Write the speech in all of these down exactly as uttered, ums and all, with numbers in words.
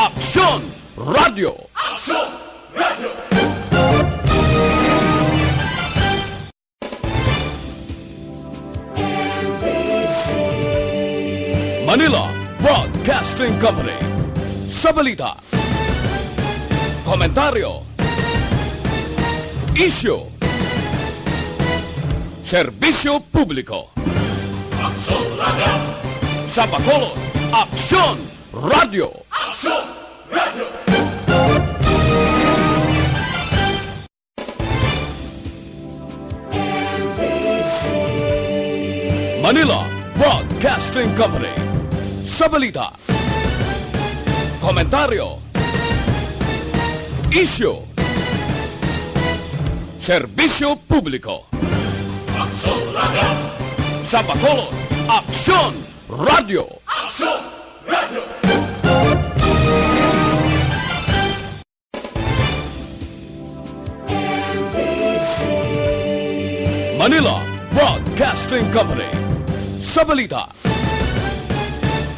Aksyon Radio. Manila Broadcasting Company. Sa balita, komentaryo, isyu, serbisyo publiko. Aksyon Radio. Sa Bacolod, Aksyon Radio. Aksyon Radio. Manila Broadcasting Company. Sa balita, komentaryo, isyu, serbisyo publiko. Aksyon Radio. Sa Bacolod, Aksyon Radio. Aksyon Radio. Manila Broadcasting Company. Sa balita,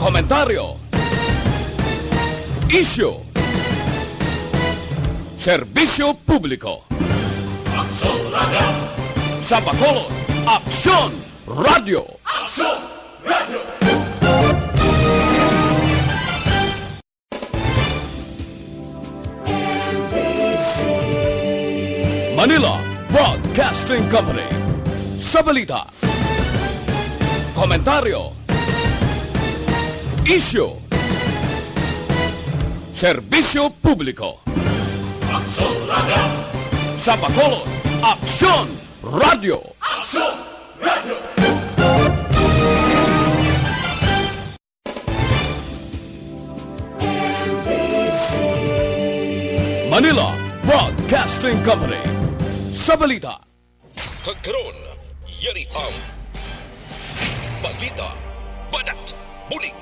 komentaryo, isyu, serbisyo publiko. Aksyon Radio. Sa Bacolod, Aksyon Radio. Aksyon Radio. Manila Broadcasting Company. Sa balita, komentaryo, isyu, serbisyo publiko. Aksyon Radio. Sa Bacolod, Aksyon Radio. Aksyon Radio. Manila Broadcasting Company. Sa balita, kag karon, yari ang balita, banat, bulig.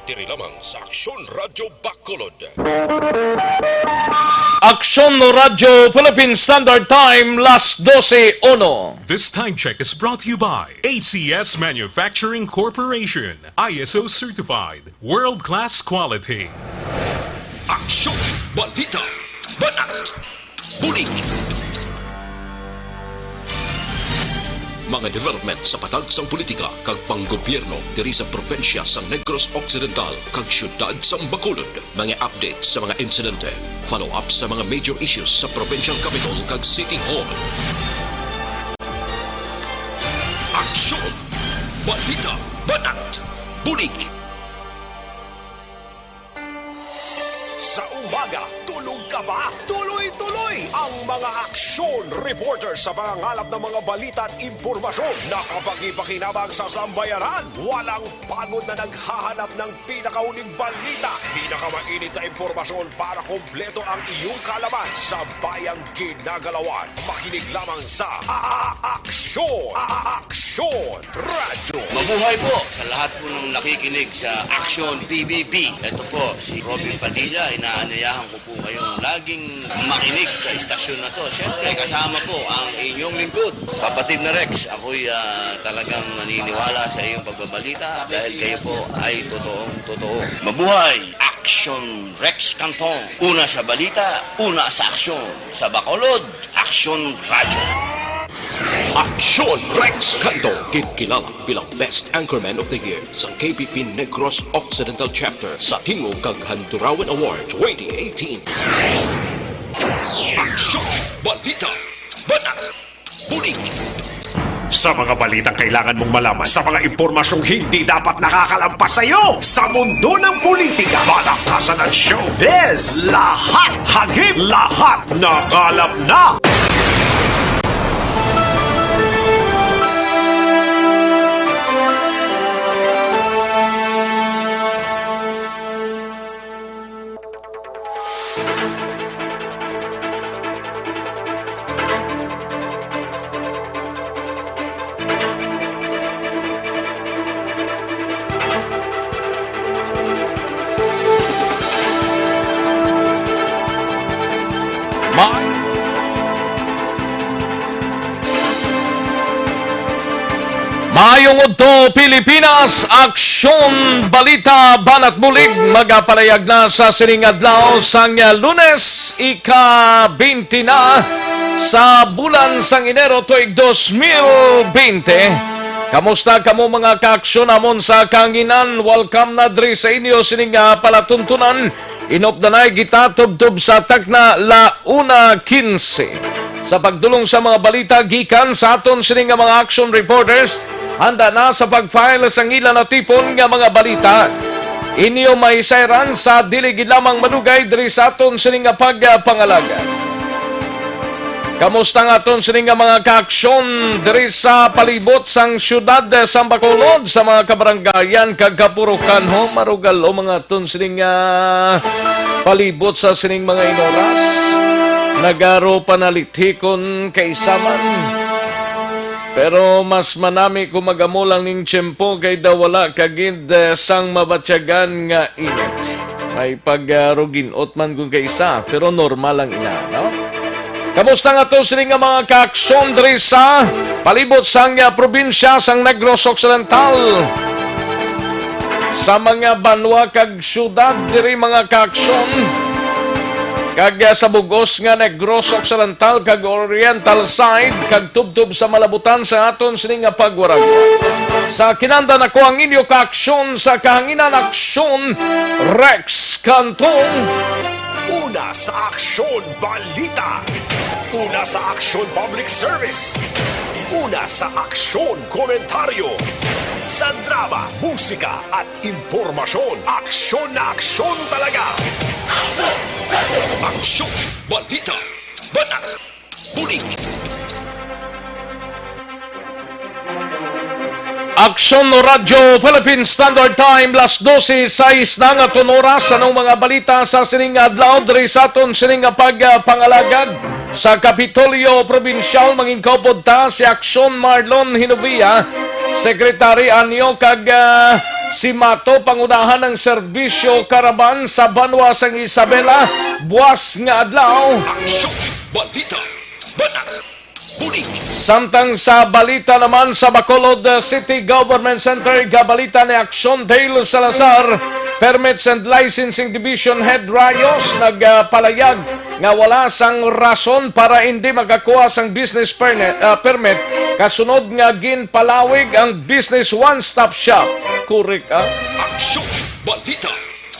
Diri lamang sa Aksyon Radio Bacolod. Aksyon Radyo Philippine Standard Time, las dose uno. This time check is brought to you by A C S Manufacturing Corporation, I S O certified, world-class quality. Aksyon, balita, banat, bulig. Mga development sa patag sang politika kag panggobyerno diri sa probinsya sang Negros Occidental kag siyudad sang Bacolod. Mga update sa mga insidente, follow-up sa mga major issues sa provincial capital kag city hall. Aksyon! Balita! Banat! Bulig! Sa umaga, tulog ka ba? Tuloy-tuloy ang mga aksyon reporter sa pangangalap ng mga balita at impormasyon na kapakipakinabang sa sambayanan. Walang pagod na naghahanap ng pinakauling balita, pinakamainit na impormasyon para kompleto ang iyong kaalaman sa bayang ginagalawan. Makinig lamang sa A-, A-, Aksyon, A-, A-, Aksyon Radyo. Mabuhay po sa lahat po ng nakikinig sa Aksyon P B B. Ito po si Robin Padilla, inaanyayahan ko po kayong laging makinig sa istasyon na to. Siyempre, kasama po ang inyong lingkod, Kapatid na Rex. Ako'y, ah, talagang naniniwala sa iyong pagbabalita dahil kayo po ay totoong totoo. Mabuhay! Aksyon Rex Canton. Una sa balita, una sa aksyon. Sa Bacolod, Aksyon Radyo. Aksyon Rex Canton, ginkilala bilang Best Anchorman of the Year sa K B P Negros Occidental Chapter sa Tingog kag Handurawan Award twenty eighteen. Aksyon! Balita! Banat! Bulig! Sa mga balitang kailangan mong malaman, sa mga impormasyong hindi dapat nakakalampas sa iyo, sa mundo ng politika, palakasan at showbiz, lahat hagip, lahat nakalap na. May-, Maayong udto, Pilipinas! Aksyon! Aksyon Balita Banat Bulig magapalayag na sa sining adlaw sang Lunes, ika-twenty na sa bulan sang Enero tuig dos mil bente. Kamusta kamo, mga kaaksyon namon sa kahanginan? Welcome na diri sa inyo sining, ah, palatuntunan. Inop na nay gita tubtob sa takna la una quince. Sa pagdulong sa mga balita gikan sa aton sini nga mga action reporters, handa na sa pag-file sang ila natipon nga mga balita. Inyo mahisayran sa dili gid lamang madugay diri sa aton sini nga pagpangalagad. Kamusta ang aton sini nga mga kaaksyon diri sa palibot sang siyudad sang Bacolod, sa mga kabaranggayan kag kapurukan, ho, marugal, o mga aton sini nga palibot sa sining mga inoras? Nagaro panalithikon kaisaman. Pero mas manami kung mag-amo lang ning tiyempo kay daw wala ka gid, eh, sang mabatyagan nga init. May pag-, ah, ruginot man kung kaisa, pero normal lang ina, no? Kamusta nga to sini nga mga kaaksyon diri sa palibot sang, ah, probinsya sang Negros Occidental? Sa mga banwa kag syudad diri, mga kaaksyon, kag, ah, sa bug-os nga Negros Occidental kag Oriental side, kag tubtob sa malabutan sa aton sini nga pagwaragwa. Sa kinanda nako ang inyo kaaksyon sa kahanginan, Aksyon Rex Cantong. Una sa Aksyon Balita. Una sa Aksyon Public Service. Una sa Aksyon Komentaryo. Sa drama, musika at impormasyon, aksyon na aksyon talaga. Aksyon Balita. Banat Bulig. Aksyon Radyo Philippine Standard Time, las dose sais na nga aton oras. Anong mga balita sa sining adlaw diri sa aton sining nga pagpangalagad? Sa Kapitolyo Probinsyal, manginkaupod ta si Aksyon Marlon Hinovia, Secretary Anyo, kag, ah, si Mato, pangunahan ng serbisyo karaban sa banwa sang Isabela, buas nga adlaw. Aksyon Balita. Banat Bulig. Samtang sa balita naman, sa Bacolod, uh, City Government Center, igabalita ni Aksyon Dale Salazar, Permits and Licensing Division Head Rayos, nagpalayag nga wala sang rason para hindi makakuha sang business permit, uh, permit, kasunod nga ginpalawig ang Business One Stop Shop. Correct, ah? Aksyon Balita.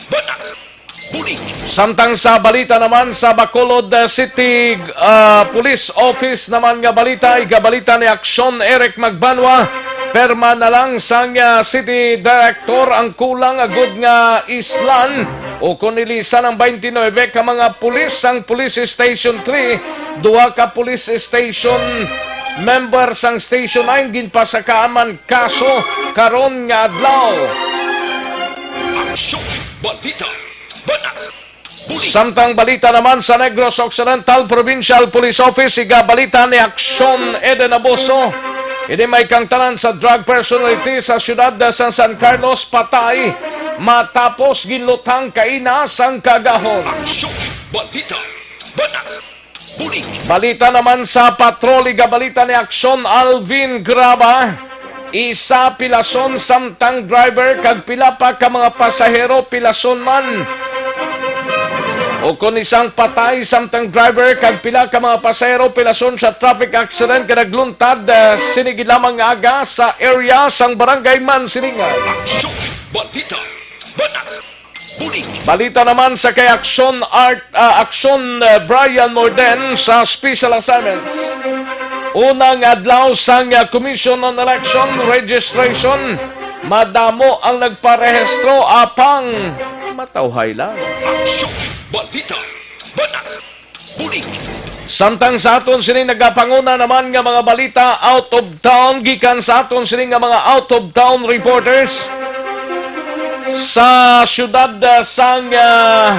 Banat Bulig. Samtang sa balita naman, sa Bacolod, uh, City, uh, Police Office naman nga balita, igabalita ni Aksyon Eric Magbanwa, perma na lang sang, uh, City Director ang kulang agud nga islan o kon ilisan ang twenty-nine ka mga pulis sang Police Station three, duha ka police station member sang Station nine ginpasakaan man kaso karon nga adlaw. Aksyon Balita. Banat Bulig. Samtang balita naman, sa Negros Occidental Provincial Police Office, igabalita ni Aksyon Eden Aboso. Ini may kangtanan sa drug personality sa siyudad sa San Carlos patay matapos ginlutang kaina sang kagahon. Aksyon Balita. Banat Bulig. Balita naman sa patrol, igabalita ni Aksyon Alvin Graba. Isa pilason samtang driver kag pila pa ka mga pasahero pilason man. O kon isang patay samtang driver kag pila ka mga pasahero pilason sa traffic accident nga nagluntad, ah, sini gid lamang nga aga sa area sang Barangay Mansilingan. Aksyon Balita. Banat Bulig. Balita naman sa kay Aksyon Art, ah, Aksyon, ah, Brian Morden sa Special Assignments. Unang adlaw sang, ah, Commission on Election Registration, madamo ang nagparehistro apang matawhay lang. Aksyon Balita. Banat Bulig. Samtang sa aton sini nagapanguna naman nga mga balita out of town, gikan sa aton sini nga mga out of town reporters, sa siyudad, ah, sang, ah,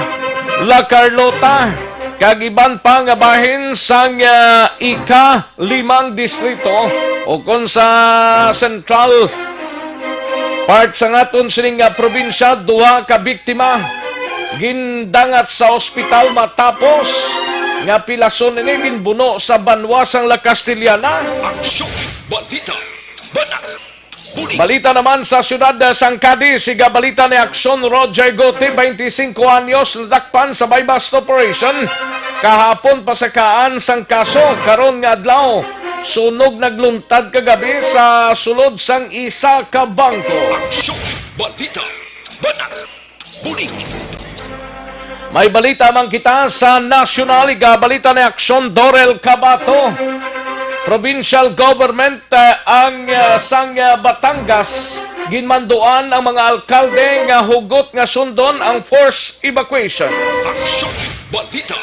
La Carlota kag iban pa nga bahin sang, ah, ika-limang distrito, o kon sa Central Part sang aton sining nga probinsya, duha ka biktima gindangat sa ospital matapos nga pilason ini ginbuno sa banwa sang La Castellana. Aksyon Balita, Banat Balita naman sa siyudad sang Cadiz, igabalita ni Aksyon Roger Gote, twenty-five anyos, nadakpan sa buy-bust operation. Kahapon, pasakaan sang kaso. Karon nga adlaw, sunog nagluntad kagabi sa sulod sang isa ka bangko. Aksyon! Balita! Banat! Bulig! May balita man kita sa nasyonal, igabalita ni Aksyon Dorel Cabato. Provincial government, eh, ang, eh, sang, eh, Batangas, ginmanduan ang mga alkalde nga hugot nga sundon ang forced evacuation. Aksyon! Balita!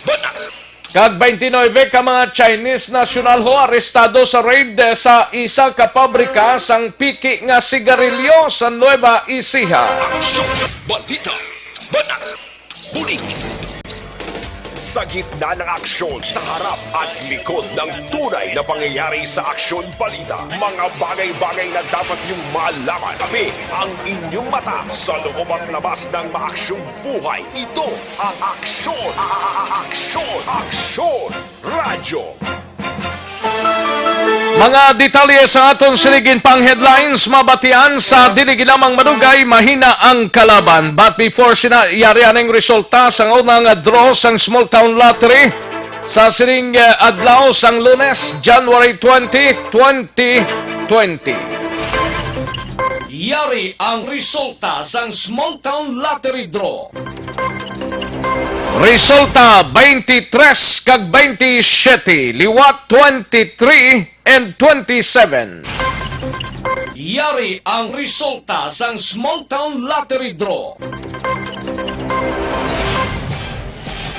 Banat! Kag twenty-nine ka mga Chinese nasyonal ho arestado sa raid sa isa ka pabrika sang piki nga sigarilyo sa Nueva Ecija. Aksyon! Balita! Banat! Bulig! Sa gitna ng aksyon, sa harap at likod ng tunay na pangyayari sa Aksyon Balita, mga bagay-bagay na dapat niyong malaman. Kami ang inyong mata sa loob at labas ng maaksyong buhay. Ito ang Aksyon, a-, a-, a-, Aksyon, Aksyon Radyo. Mga detalye sa aton sining ginpang-headlines, mabatian sa dili lamang madugay, mahina ang kalaban. But before sina, yari aning resulta sang unang draw sang Small Town Lottery sa sining, eh, adlaw sang Lunes, January twenty, twenty twenty. Yari ang resulta sang Small Town Lottery Draw. Resulta, twenty-three kag twenty-siyete, liwat twenty-three and twenty-seven. Yari ang resulta sang Small Town Lottery Draw.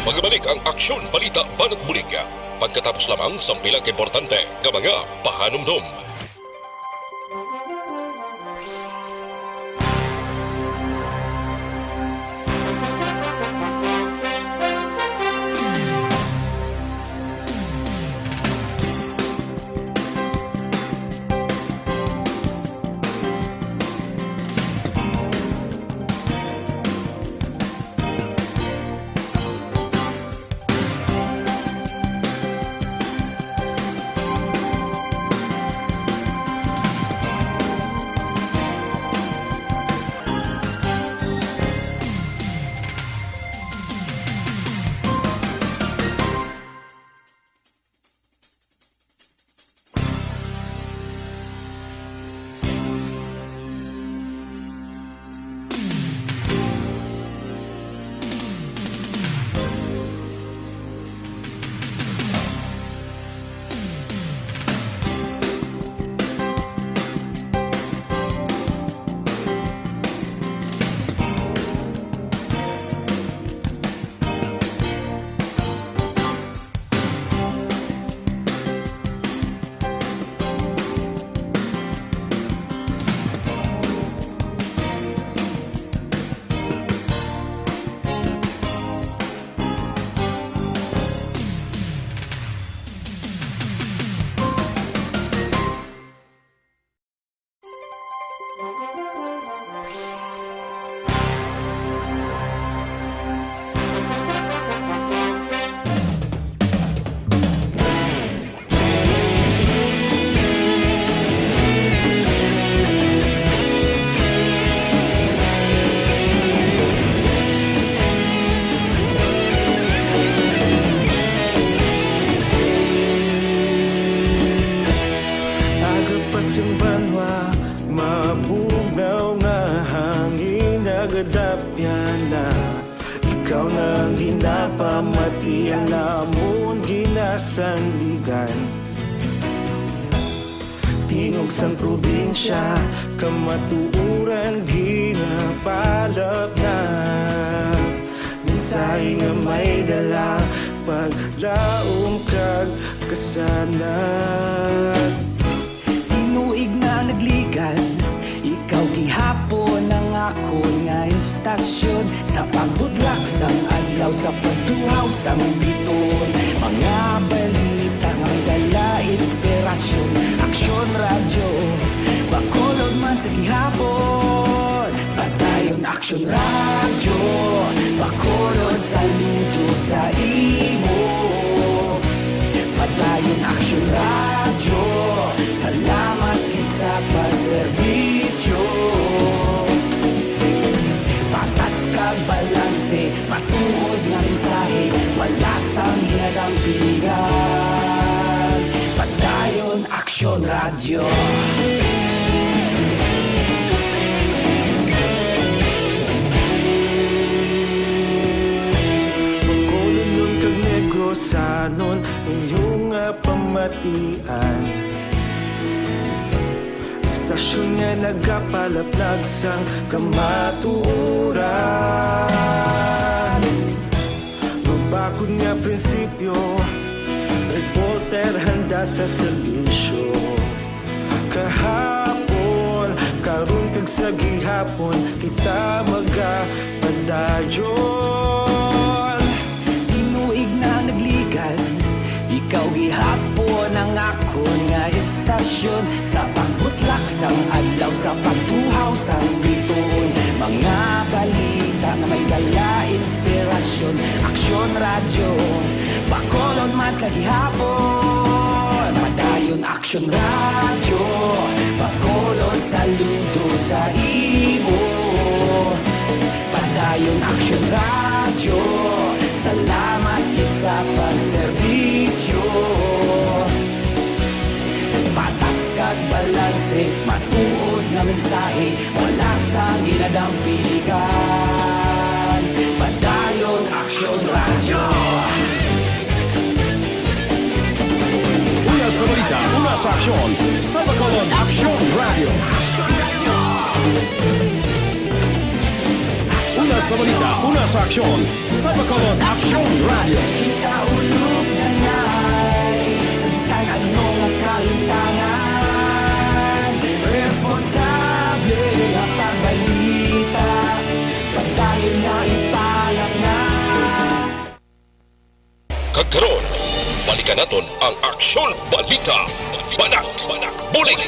Magabalik ang Aksyon Balita Banat Bulig pagkatapos lamang sang pila ka importante nga mga pahanumdom. Aga pa sang banwa, mabugnaw nga hangin nagadapyan na. Ikaw na ang ginapamati, ang amon ginasandigan. Tingog sang probinsya, kamatuoran ginapalapnap. Mensahe nga may dala, paglaom kag kasanag. Tinuig na nagligan, ikaw gihapon ang akon nga istasyon. Sa pagbudlak sang adlaw, sa pagtuhaw sang biton, mga balita nga dala inspirasyon. Aksyon Radyo, Bacolod man sa gihapon. Padayon Aksyon Radyo, Bacolod, saludo sa imo. Padayon Aksyon Radyo, salamat gid sa pagserbi. Balanse, matuod nga mensahe, wala sang ginadampingan. Padayon, Aksyon Radyo. Bacolodnon kag Negrosanon, inyo nga pamatian. Istasyon nga nagapalaplag sang kamatuoran. Mabakod nga prinsipyo, reporter handa sa serbisyo. Kahapon, karon kag sa gihapon, kita magapadayon. Tinuig na nagligad, ikaw gihapon ang akon nga istasyon. Sa pagbutlak sang adlaw, sa pagtuhaw sang bituon, mga balita nga may dala inspirasyon. Aksyon Radyo, Bacolod man sa gihapon. Padayon Aksyon Radyo, Bacolod, saludo sa imo. Padayon Aksyon Radyo, salamat gid sa pagserbisyo. Patas kag balanse, matuod nga mensahe, wala sang ginadampingan. Padayon Aksyon Radyo. Una sa balita, una sa aksyon, sa Bacolod Aksyon Radyo. Una sa balita, una sa aksyon, sa Bacolod Aksyon Radyo. Kita ulog na ngay, sa bisan ano nga kahintangan, responsable nga pagbalita, pagdayon nga ipalangan. Kag karon, balikan naton ang Aksyon Balita. Banat, Banat, Bulig.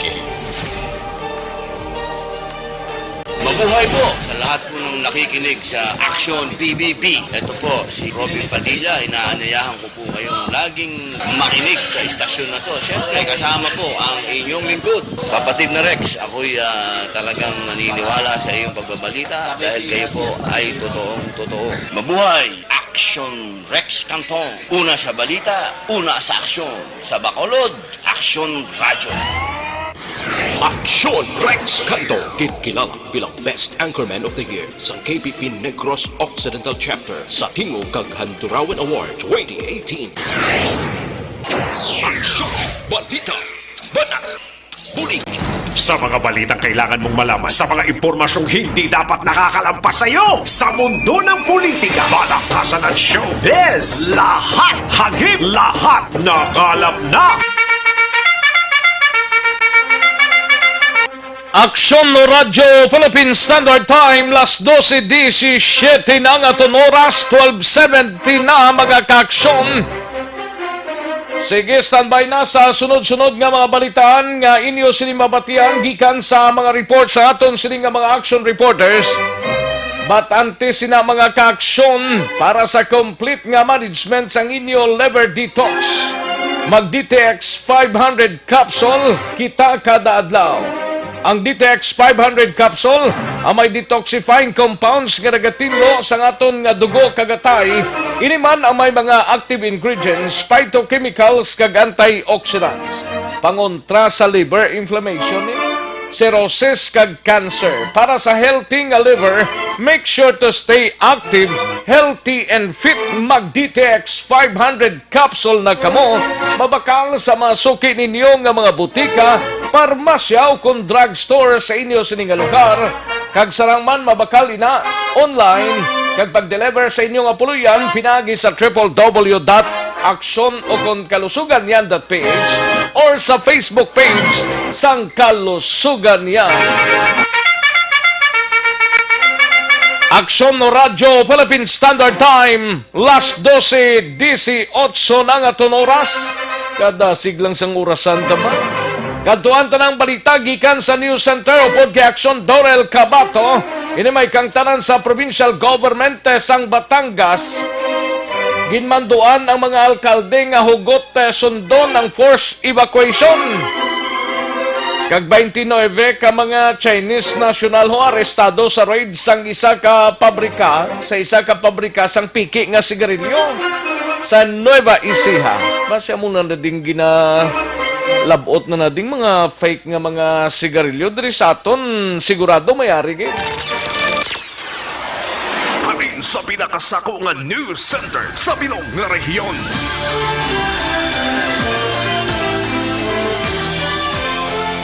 Mabuhay po sa lahat po ng nakikinig sa Aksyon P B B. Ito po si Robin Padilla. Inaanyayahan ko po kayong laging makinig sa istasyon na to. Siyempre, kasama po ang inyong lingkod, Kapatid na Rex. Ako'y, ah, talagang naniniwala sa iyong pagbabalita dahil kayo po ay totoong totoo. Mabuhay! Aksyon Rex Canton. Una sa balita, una sa aksyon. Sa Bacolod, Aksyon Radyo. Aksyon Rex Canton, ginkilala bilang Best Anchorman of the Year sa K P P Negros Occidental Chapter sa Tingog kag Handurawan Award twenty eighteen. Aksyon Balita. Banat. Bulig. Sa mga balitang kailangan mong malaman, sa mga impormasyong hindi dapat nakakalampas sa iyo, sa mundo ng politika, palakpasan at showbiz, lahat hagip, lahat nakalap na. Aksyon Radyo Philippine Standard Time, las dose disisiete na ang aton oras, twelve seventy na, mga kaaksyon. Sige, standby na sa sunod-sunod nga mga balitaan nga inyo sini mabatian gikan sa mga report sa aton sini nga mga action reporters. But antes sina, mga kaaksyon, para sa complete nga management sang inyo liver detox, mag D T X five hundred capsule kita kada adlaw. Ang D T X five hundred capsule ang may detoxifying compounds nga nagatinlo sa aton nga dugo kag atay. Ini man ang may mga active ingredients, phytochemicals, kag antioxidants. Pangontra sa liver inflammation, eh, cirrhosis, kag cancer. Para sa healthy nga liver, make sure to stay active, healthy, and fit. Mag D T X five hundred capsule na kamo, mabakal sa mga suki ninyo nga mga butika, parmasya, o kon drugstore sa inyo sini nga lugar, kag sarang man mabakal ina online, kag pag-deliver sa inyo nga puloy-an pinaagi sa triple W dot aksyon o kon kalusugan yan dot P H or sa Facebook page sang Kalusugan Yan. Aksyon Radyo Philippine Standard Time. Las dose disiotso na ang aton oras. Kada siglang sang orasan ta ba? Kadtuan ta ng balita gikan sa News Center upod kay Aksyon Dorel Cabato. Ini may kangtanan sa provincial government, eh, sang Batangas. Ginmanduan ang mga alkalde nga hugot, eh, sundon ang forced evacuation. Kag twenty-nine ka mga Chinese national ho arestado sa raid sang isa ka pabrika, sa isa ka pabrika sang piki nga sigarilyo sa Nueva Ecija. Basi amo na na ding ginalabot na na ding mga fake nga mga sigarilyo diri sa aton, sigurado may ari gid. Halin sa pinakasako nga news center sa bilog nga rehiyon.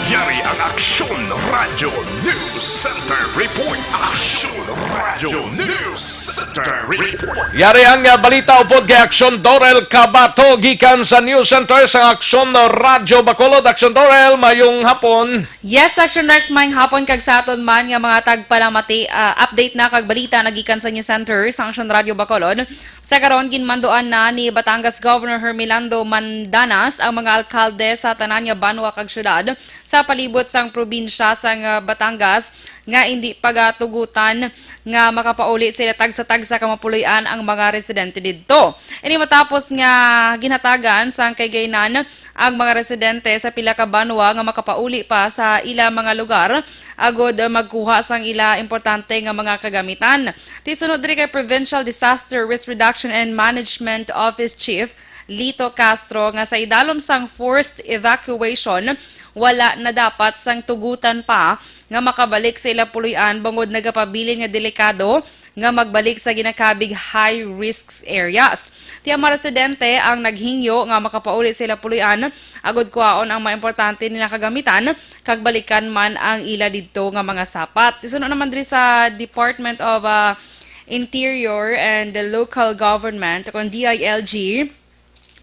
Yari ang Aksyon Radyo News Center Report. Aksyon Radyo News Center Report. Yari ang, ah, balita upod kay Aksyon Dorel Cabato gikan sa News Center sa Aksyon Radyo Bacolod. Aksyon Dorel, mayong hapon. Yes, Action Rex, maayong hapon kag sa aton man nga mga tagpalamati, ah, update na kag balita nagikan sa News Center sa Action Radio Bacolod. Sa karon, ginmanduan na ni Batangas Governor Hermelando Mandanas ang mga alkalde sa tanan nga banwa kag syudad sa palibot sang probinsya sang, ah, Batangas nga indi pagatugutan nga makapauli sila tagsa-tagsa ka mapuloy-an ang mga residente didto. Ini matapos nga ginhatagan sang kaygaynan ang mga residente sa pila ka banwa nga makapauli pa sa ila mga lugar agud magkuha sang ila importante nga mga kagamitan. Ti sunod diri kay Provincial Disaster Risk Reduction and Management Office Chief Lito Castro nga sa idalom sang forced evacuation, wala na dapat sang tugutan pa nga makabalik sa ila puloy-an bangod nagapabilin nga delikado nga magbalik sa ginakabig high risks areas. Ti ang mga residente ang naghingyo nga makapauli sa ila puloy-an agud kuhaon ang mga importante nila kagamitan kag balikan man ang ila didto nga mga sapat. Ti suno naman diri sa Department of, ah, Interior and the Local Government, kon D I L G,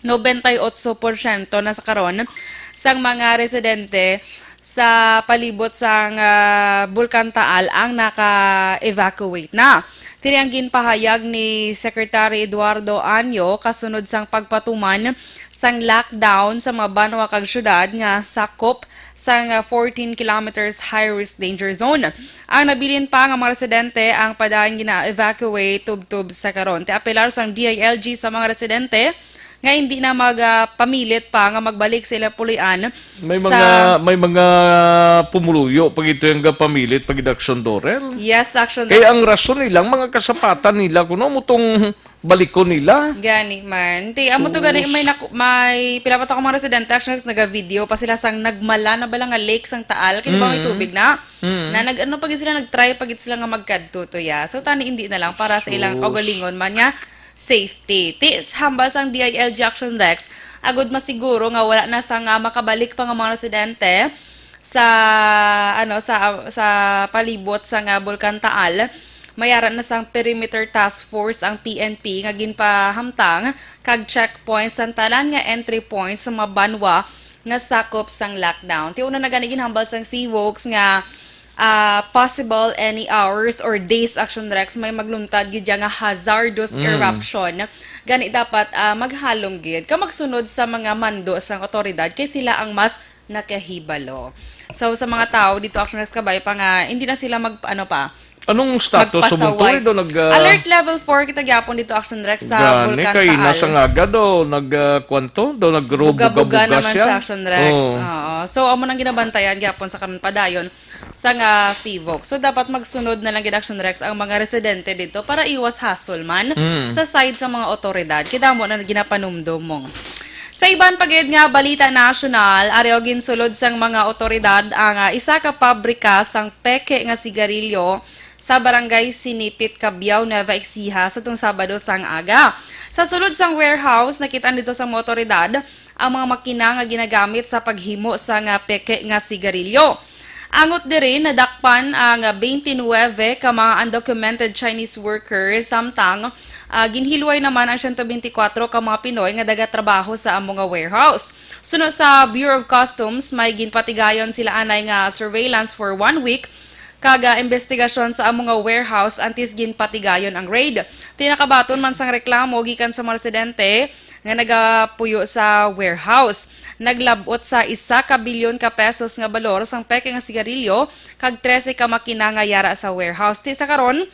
nobenta y otso porsyento na sa karon sang mga residente sa palibot sang, ah, Bulkan Taal ang naka-evacuate na. Diri ang ginpahayag ni Secretary Eduardo Anyo kasunod sang pagpatuman sang lockdown sa mga banwa kag syudad nga sakop sang, ah, fourteen kilometers high risk danger zone. Ang nabilin pa nga mga residente ang padayon gina-evacuate tubtob sa karon. Ti apelar sang D I L G sa mga residente nga hindi na mag, ah, pamilit pa nga magbalik sa ila puloy-an. May sa mga, may mga pumuluyo pag ito yung pamilit pag Action Dorel. Yes, Action Kaya Dorel. Ang rason nilang mga kasapatan nila kuno mo tong balikon nila. Gani man. Ti amo to gani Sus. May naku-, may pila pa to ka mga residente, actually, naga-video pa sila sang nagmala na bala nga lake sang Taal, kini ba may Mm. tubig na? Mm. Na nag-, ano pa gid sila, nag-try pa gid sila nga magkadto to, ya. So, tani hindi na lang para sa ilang Sus. Kaugalingon man nga safety. Ti, hambal sang D I L G Action Rex, agud masiguro nga wala na sa nga makabalik pa nga mga residente sa, ano, sa, sa palibot sa nga Bulkan Taal. May ara na sang perimeter task force ang P N P nga ginpahamtang kag checkpoints sa tanan nga entry points sa mga banwa nga sakop sang lockdown. Ti una na gani ginhambal sang PHIVOLCS nga, ah, possible any hours or days Action Rex may magluntad gid dya nga hazardous Mm. eruption. Gani dapat, ah, maghalong gid ka magsunod sa mga mando sang otoridad kay sila ang mas nakahibalo. So, sa mga tao dito, Action Rex, kabay pa nga, hindi na sila mag, ano pa, Anong status sa magpasaway. Buntoy do nag, ah, Alert level four kita gyapon dito, Action Rex, sa Gani, Bulkan kay Taal. Nasa nga aga do, nag, ah, kwan to, do nag-, Buga-buga buga-buga naman siya. Siya, Action Rex. Oo. Oo. So, amo nang ginabantayan gyapon sa karon padayon sa nga PHIVOLCS. So, dapat magsunod na lang gid, Action Rex, ang mga residente dito para iwas hasol man Mm. sa side sa mga otoridad. Kay damo na ginapanumdom mo. Sa iban pa gid nga balita nasyonal, ari o ginsulod sang mga otoridad ang, ah, isa ka pabrika sang peke nga sigarilyo sa Barangay Sinipit, Cabiao, Nueva Ecija, sa tong Sabado sang aga. Sa sulod sang warehouse, nakit-an dito sa mga otoridad ang mga makina nga ginagamit sa paghimo sang peke nga sigarilyo. Angot diri, nadakpan ang twenty-nine ka mga undocumented Chinese workers, samtang, ah, ginhilway naman ang siyento bente kwatro ka mga Pinoy nga nagatrabaho sa amo nga warehouse. Suno sa Bureau of Customs, may ginpatigayon sila anay nga surveillance for one week kag, ah, investigasyon sa amo nga warehouse antes ginpatigayon ang raid. Ti nakabaton man sang reklamo gikan sa mga residente nga nagapuyo sa warehouse. Naglab-ot sa isa ka bilyon ka pesos nga balor sang peke nga sigarilyo kag trese ka makina nga yara sa warehouse. Ti sa karon,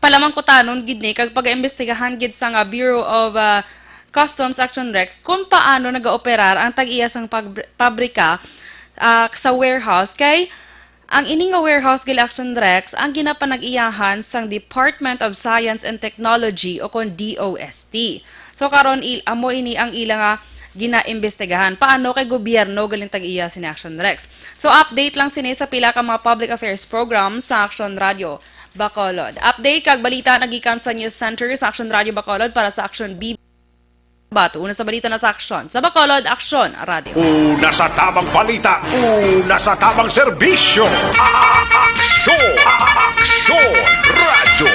palamangkutanon gid ni kag pagaimbestigahan gid sang, ah, Bureau of, ah, Customs Action Rex kung paano nagaoperar ang tag-iya sang pag-, pabrika ah, sa warehouse, kay ang ini nga warehouse, Gil Action Rex, ang ginapanag-iyahan sang Department of Science and Technology o kon D O S T. So karon il amo ini ang ila nga ginaimbestigahan. Paano kay gobyerno galing tag-iya sini, Action Rex? So update lang sini sa pila ka mga public affairs program sa Action Radio Bacolod. Update kag balita nagikan sa News Center sa Action Radio Bacolod para sa Action B. Bato. Una sa balita na sa Aksyon. Sa Bacolod, Aksyon Radio. Una sa tamang balita, una sa tamang serbisyo. Aksyon! Aksyon! Radyo.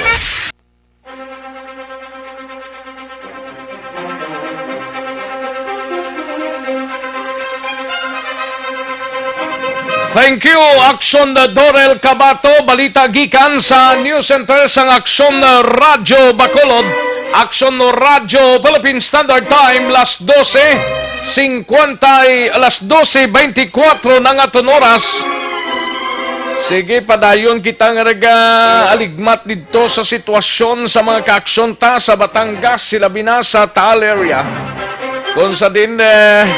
Thank you, Aksyon Dorel Cabato. Balita gikan sa News Center sang Aksyon Radyo Bacolod. Aksyon Radyo Philippine Standard Time, las dose singkwenta, alas dose beintikwatro na nga aton oras. Sige, padayon kita nga nag-aligmat didto sa sitwasyon sa mga kaaksyon ta sa Batangas, sila bina sa Taal area. Kung sa din, eh,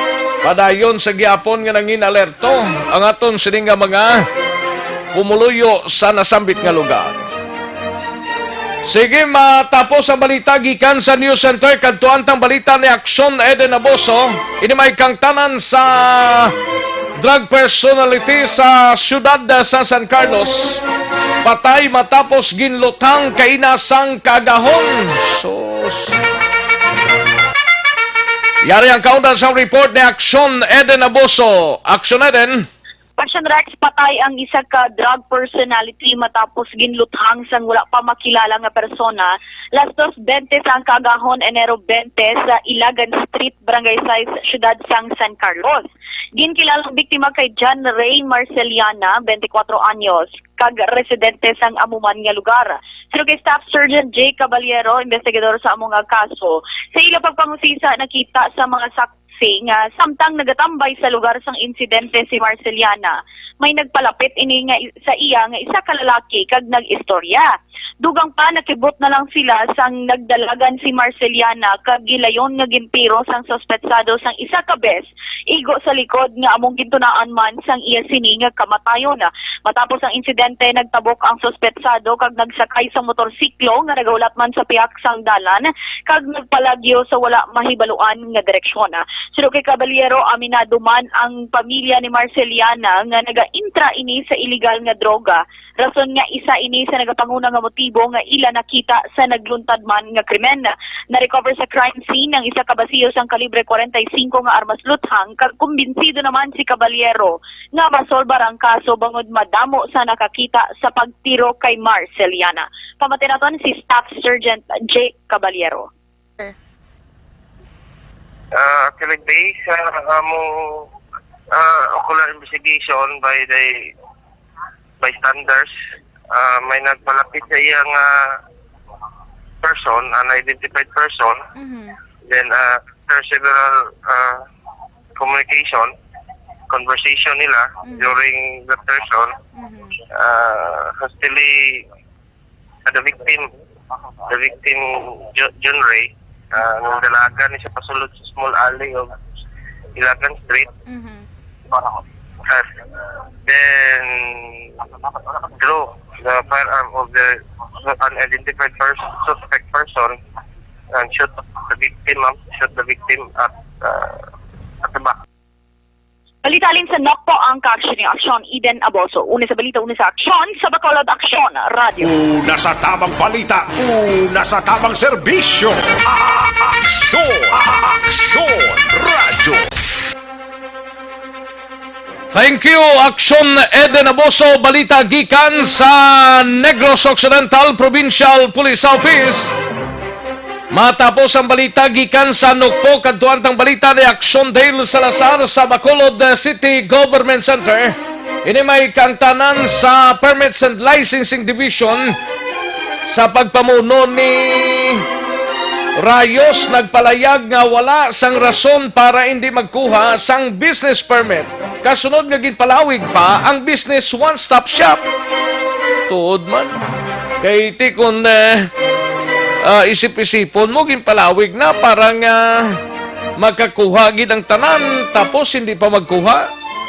padayon sa gihapon nga nangin alerto ang aton sini nga mga pumuluyo sa nasambit nga lugar. Sige, matapos ang balita gikan sa News Center, kadtuan tang balita ni Aksyon Eden Aboso. Ini may kangtanan sa drug personality sa siyudad sa San Carlos. Patay matapos ginluthang kaina sang kaagahon. Sus. Yari ang kaundan sa report ni Aksyon Eden Aboso. Aksyon Eden. Action Rex, patay ang isa ka drug personality matapos ginluthang sang wala pa makilala nga persona, las dos bente sang kaagahon, Enero bente, sa Ilagan Street, Barangay sais, Siyudad sang San Carlos. Ginkilalang biktima kay John Ray Marceliana, bente kwatro anyos, kag residente sang amo man nga lugar. Suno kay Staff Sergeant Jay Caballero, investigador sa amo nga kaso, sa ila pagpangusisa, nakita sa mga saksi nga samtang nagatambay sa lugar sang insidente si Marceliana, may nagpalapit ini nga i-, sa iya nga isa ka lalaki kag nag-istorya. Dugang pa, nakibot na lang sila sang nagdalagan si Marceliana kag gilayon nga gintiro sang suspetsado sang isa ka bes, igo sa likod nga among gintunaan man sang iya sini nga kamatayon. Matapos ang insidente, nagtabok ang suspetsado kag nagsakay sa motorsiklo nga nagahulat man sa pihak sang dalan kag nagpalagyo sa wala mahibaluan nga direksyon. Suno kay Caballero, aminado man ang pamilya ni Marceliana nga nagaintra ini sa iligal nga droga, rason nga isa ini sa nagapanguna nga motibo nga ila nakita sa nagluntad man nga krimen. Na-recover sa crime scene ang isa ka basiyo sang kalibre kwarenta y singko nga armas luthang, kag kumbinsido naman si Caballero nga masolbar ang kaso bangod madamo sa nakakita sa pagtiro kay Marceliana. Pamati naton si Staff Sergeant Jake Caballero. Ah, actually, based sa among, ah, ocular investigation by the bystanders, ah, may nagpalapit sa iya nga person, unidentified person. Mhm. Then, ah, after several, ah, communication, conversation nila, mhm, during the person, mhm, ah, hastily, ah, the victim, the victim, Jo-, John Ray, ah, nagdalagan ni siya pasulod sa small alley of Ilagan Street. Mhm. At then, drew the firearm of the unidentified pers-, suspect person and shoot the victim, ma'am. Shoot the victim at, uh, at the back. Balita halin sa Nokpo, ang kaaksyon ni Aksyon Eden Aboso. Una sa balita, una sa aksyon, sa Bacolod Aksyon Radio. Una sa tamang balita, una sa tamang serbisyo. A-, aksyon, a-, aksyon, radyo. Thank you, Aksyon Eden Aboso. Balita gikan sa Negros Occidental Provincial Police Office. Matapos ang balita gikan sa Nokpo, kadtuan tang balita ni Aksyon Dale Salazar sa Bacolod City Government Center. Ini may kangtanan sa Permits and Licensing Division sa pagpamuno ni Rayos nagpalayag nga wala sang rason para hindi magkuha sang business permit. Kasunod nga ginpalawig pa ang business one-stop shop. Tuod man. Kay ti kun, eh, ah, isip-isipon mo, ginpalawig na para nga makakuha gid ang tanan, tapos hindi pa magkuha.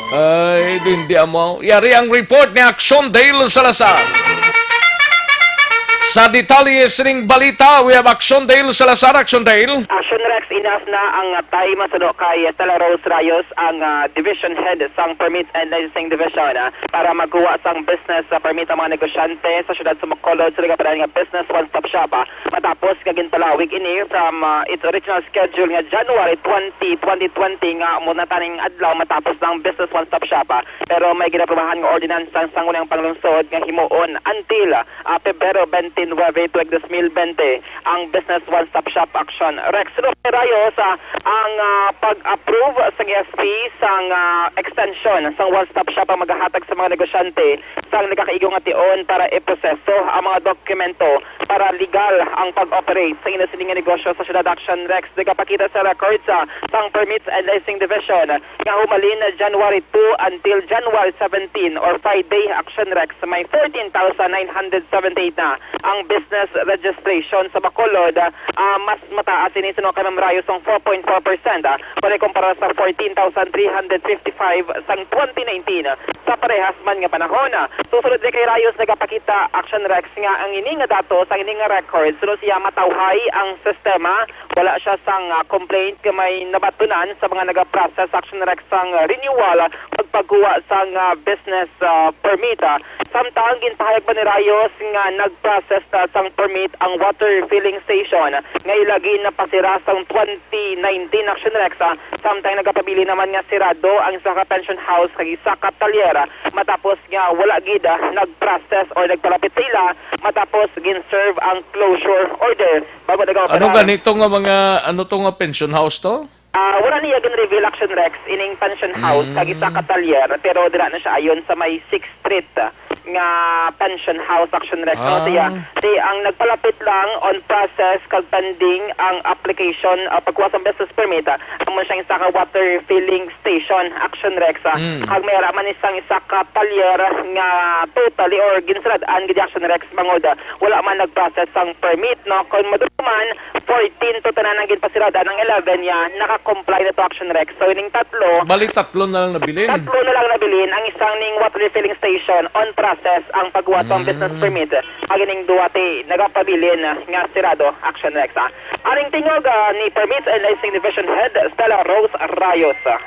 Ay, hindi amo. Yari ang report ni Action Dale Salazar. Sa detalye sining balita, we have Action Dale Salazar. Action Dale. Action Rex, enough na ang time sa do kay Stella Rose Rayos, ang, ah, division head sang Permit and Licensing Division, ah, para magkuha sang business, ah, permit ang mga negosyante sa siyudad sa Bacolod sa nagapadayon nga Business One Stop Shop, ah, matapos nga ginpalawig ini from, ah, its original schedule nga January twenty, twenty twenty, nga amo na taning adlaw matapos na ang Business One Stop Shop, ah. Pero may ginaprobahan nga ordinansa sang Sangguniang Panglungsod nga himuon until, ah, Pebrero twenty-nine tuig dos mil bente ang Business One Stop Shop Action. Rex, Roque Rayos, ah, ang, ah, pag-approve sang S P sang, ah, extension sang One Stop Shop ang magahatag sa mga negosyante sang nagakaigo nga tion para iproseso ang mga dokumento para legal ang pag-operate sa ina sini nga negosyo sa Siyudad Action. Rex, nagapakita sa records, ah, sang Permits and Licensing Division nga humalin January two until January seventeen or five day Action Rex, may fourteen thousand nine hundred seventy-eight na ang business registration sa Bacolod. Ah, mas mataas ini suno kay Ma'am Rayos sang four point four percent, ah, kung ikumpara sa fourteen thousand three hundred fifty-five sang twenty nineteen, ah, sa parehas man nga panahon. Ah, susunod ni kay Rayos nagapakita Action Rex nga ang ini nga datos, ang ini nga records, suno siya matawhay ang sistema. Wala siya sang, ah, complaint nga may nabatunan sa mga nagaprocess Action Rex sang, ah, renewal pagpagkuha sang, ah, business, ah, permit, ah. Samtang ginpahayag pa ni Rayos nga nag-process na sang permit ang water refilling station nga ilagi napasira sang twenty nineteen Action Rex, ah. Samtang nagapabilin naman nga sirado ang isa ka pension house kag isa ka talyer, ah, matapos nga wala gid, ah, nag-process or nagpalapit sa ila matapos gin-serve ang closure order. Bago nagawa pa Ano na ganito nga mga, ano to nga pension house to? Ah, wala niya gin-reveal Action Rex ining pension house Mm. kag isa ka talyer, pero dira na siya ayon sa may Sixth Street, ah, nga pension house Action Rex. Ano Ah. siya? Di ang nagpalapit lang on process kag pending ang application, ah, pagkuha sa business permit, ah, amo siyang isa ka water filling station Action Rex, ah. Mm. Kag may ara man isang isa ka talyer nga totally or ginsarad-an gid Action Rex bangod, ah, wala man nag-process sang permit, no? Kon madulom man, fourteen to tanan ang ginpasirada, ang eleven niya naka-comply na to Action Rex. So ining tatlo, Bali, tatlo na lang nabilin. tatlo na lang nabilin, ang isang ning water refilling station on process ang pagkuha sa Mm. business permit. Ang ining duwa ti nagapabilin nga sirado Action Rex, ah. Aning tingog, ah, ni Permits and Licensing Division Head Stella Rose Rayos, ah.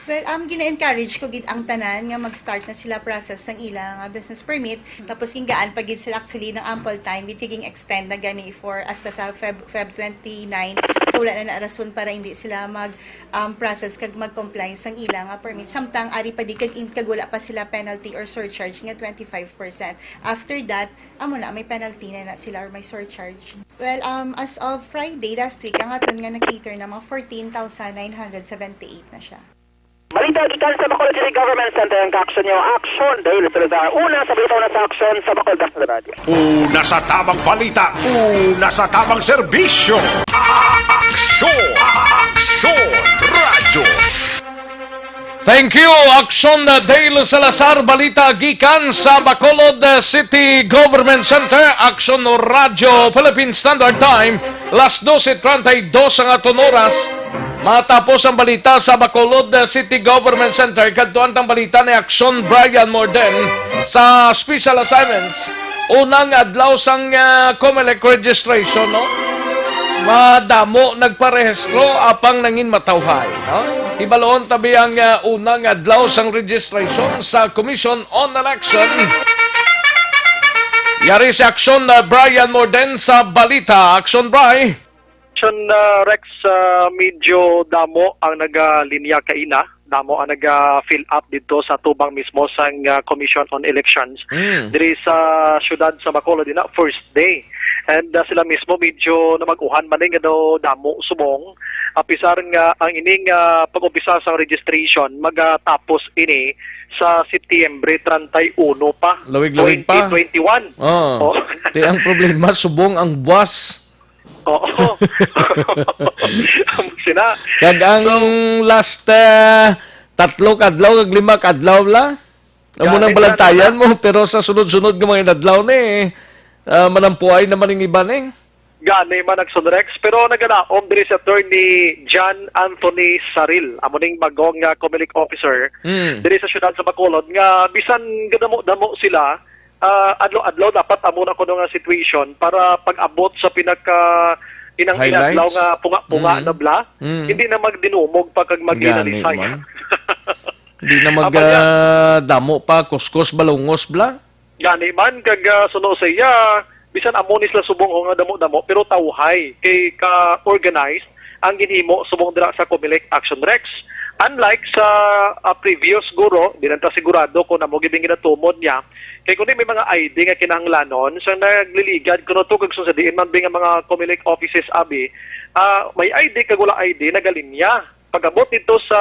Well, um, gina-encourage ko gid ang tanan nga mag-start na sila process sang ila nga business permit. Tapos gingaan pa gid sila actually ng ample time, gid kay gin-extend na gani for hasta sa Feb, Feb twenty-nine. So wala na na rason para hindi sila mag, um, process kag mag-comply sang ila nga permit. Samtang ari pa di kag in, kag wala pa sila penalty or surcharge nga twenty-five percent. After that, amo na may penalty na na sila or may surcharge. Well, um, as of Friday last week, ang aton nga na-cater na mga fourteen thousand nine hundred seventy-eight na siya. Balita gikan sa Bacolod City Government Center ang ka-action niyo. Action, Dale Salazar. Una sa balita, una sa action sa Bacolod National Radio. Una sa tamang balita, una sa tamang serbisyo. Action! Action! Radyo! Thank you, Action, uh, Dale Salazar. Balita gikan sa Bacolod, uh, City Government Center. Action Radyo Philippine Standard Time, las doce treinta y dos ang aton oras. Matapos ang balita sa Bacolod, uh, City Government Center, kadtuan tang balita ni Action Brian Morden sa special assignments. Unang adlaw sang, ah, Comelec registration, no? Madamo nagparehistro apang nangin matawhay, no? Hibaluon tabi ang, ah, unang adlaw sang registration sa Commission on Election. Yari si Action, ah, Brian Morden sa balita. Action, Bri. Action, ah, Rex, ah, medyo damo ang nagalinya kaina. Damo ang naga-fill up didto sa tubang mismo sang, ah, Commission on Elections Mm. diri sa siyudad sa Bacolod, ina, first day. And, ah, sila mismo medyo namag-uhan man ni nga daw damo subong. Apisar nga ang ining, ah, pag-umpisa sang registration magatapos ini sa Setyembre treinta y uno pa, Lawig-lawig pa. twenty twenty-one. Oh. Oh. Ti ang problema, subong ang buwas. Oo. Sina. Kag ang So, last, ah, tatlo ka adlaw kag lima ka adlaw la. Amo Gani nang na balantayan naman. mo, pero sa sunod-sunod nga mga inadlaw ni, ah, manampuay naman ang iba ni. Gani man, Action Rex, pero nagalaom diri si Attorney John Anthony Saril, amo ning bagong nga Comelec officer Mm. diri sa siyudad sa Bacolod, nga bisan gadamo-damo sila, ah, adlaw-adlaw dapat amo na kuno nga situation para pag-abot sa pinaka inang Highlights? inadlaw nga punga-punga Mm. na bla, Mm. hindi na magdinumog pa kag Gani maghinalisay. man. Di na mag, Aba, ya. ah, damo pa, kuskos, balungos, bla? Gani man, kag, ah, suno sa iya, bisan amo ni sila subong o nga damo-damo, pero tawhay kay ka-organized ang ginhimo subong dira sa Comelec Action Rex. Unlike sa, ah, previous, guro, di lang ta sigurado kung amo gid ang ginatumod niya. Kay kundi may mga I D nga kinahanglanon, sa nagliligad kuno to kag sa diin man bi nga mga Comelec offices abi, ah, may I D kag wala I D, nagalinya. Pag-abot dito sa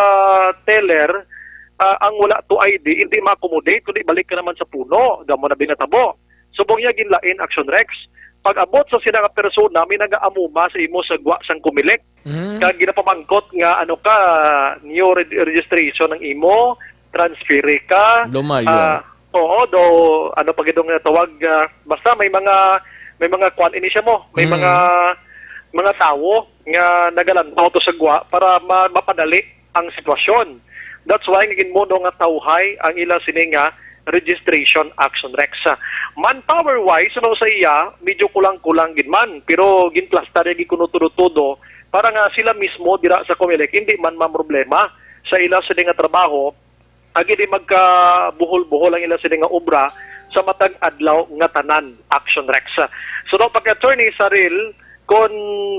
teller, ah, ang wala to I D, hindi ma-accommodate, kundi balik ka naman sa puno. Damo na binatabo. Subong niya ginlain, Action Rex. Pag-abot sa sila nga persona, may nagaamuma sa imo sa gwa sang Comelec. Mm. Kag ginapamangkot nga, ano ka, new reg-, registration ang imo, transfere ka. Lumayo. Ah, oo, do, ano pa gid nga tawag, ah, basta may mga, may mga kwan ini siya mo, may Mm. mga, mga tawo nga nagalantaw to sa gwa para ma-, mapadali ang sitwasyon. That's why nga ginmuno nga tawhay ang ila sini nga registration, Action Rex. Manpower-wise, suno sa iya, medyo kulang-kulang gid man, pero ginplastar niya gid kuno tudo-tudo para nga sila mismo dira sa Comelec hindi man mamroblema sa ila sini nga trabaho, agi di magkabuhol-buhol ang ila sini nga obra sa matag adlaw nga tanan, Action Rex. Suno pa kay Attorney Saril, kon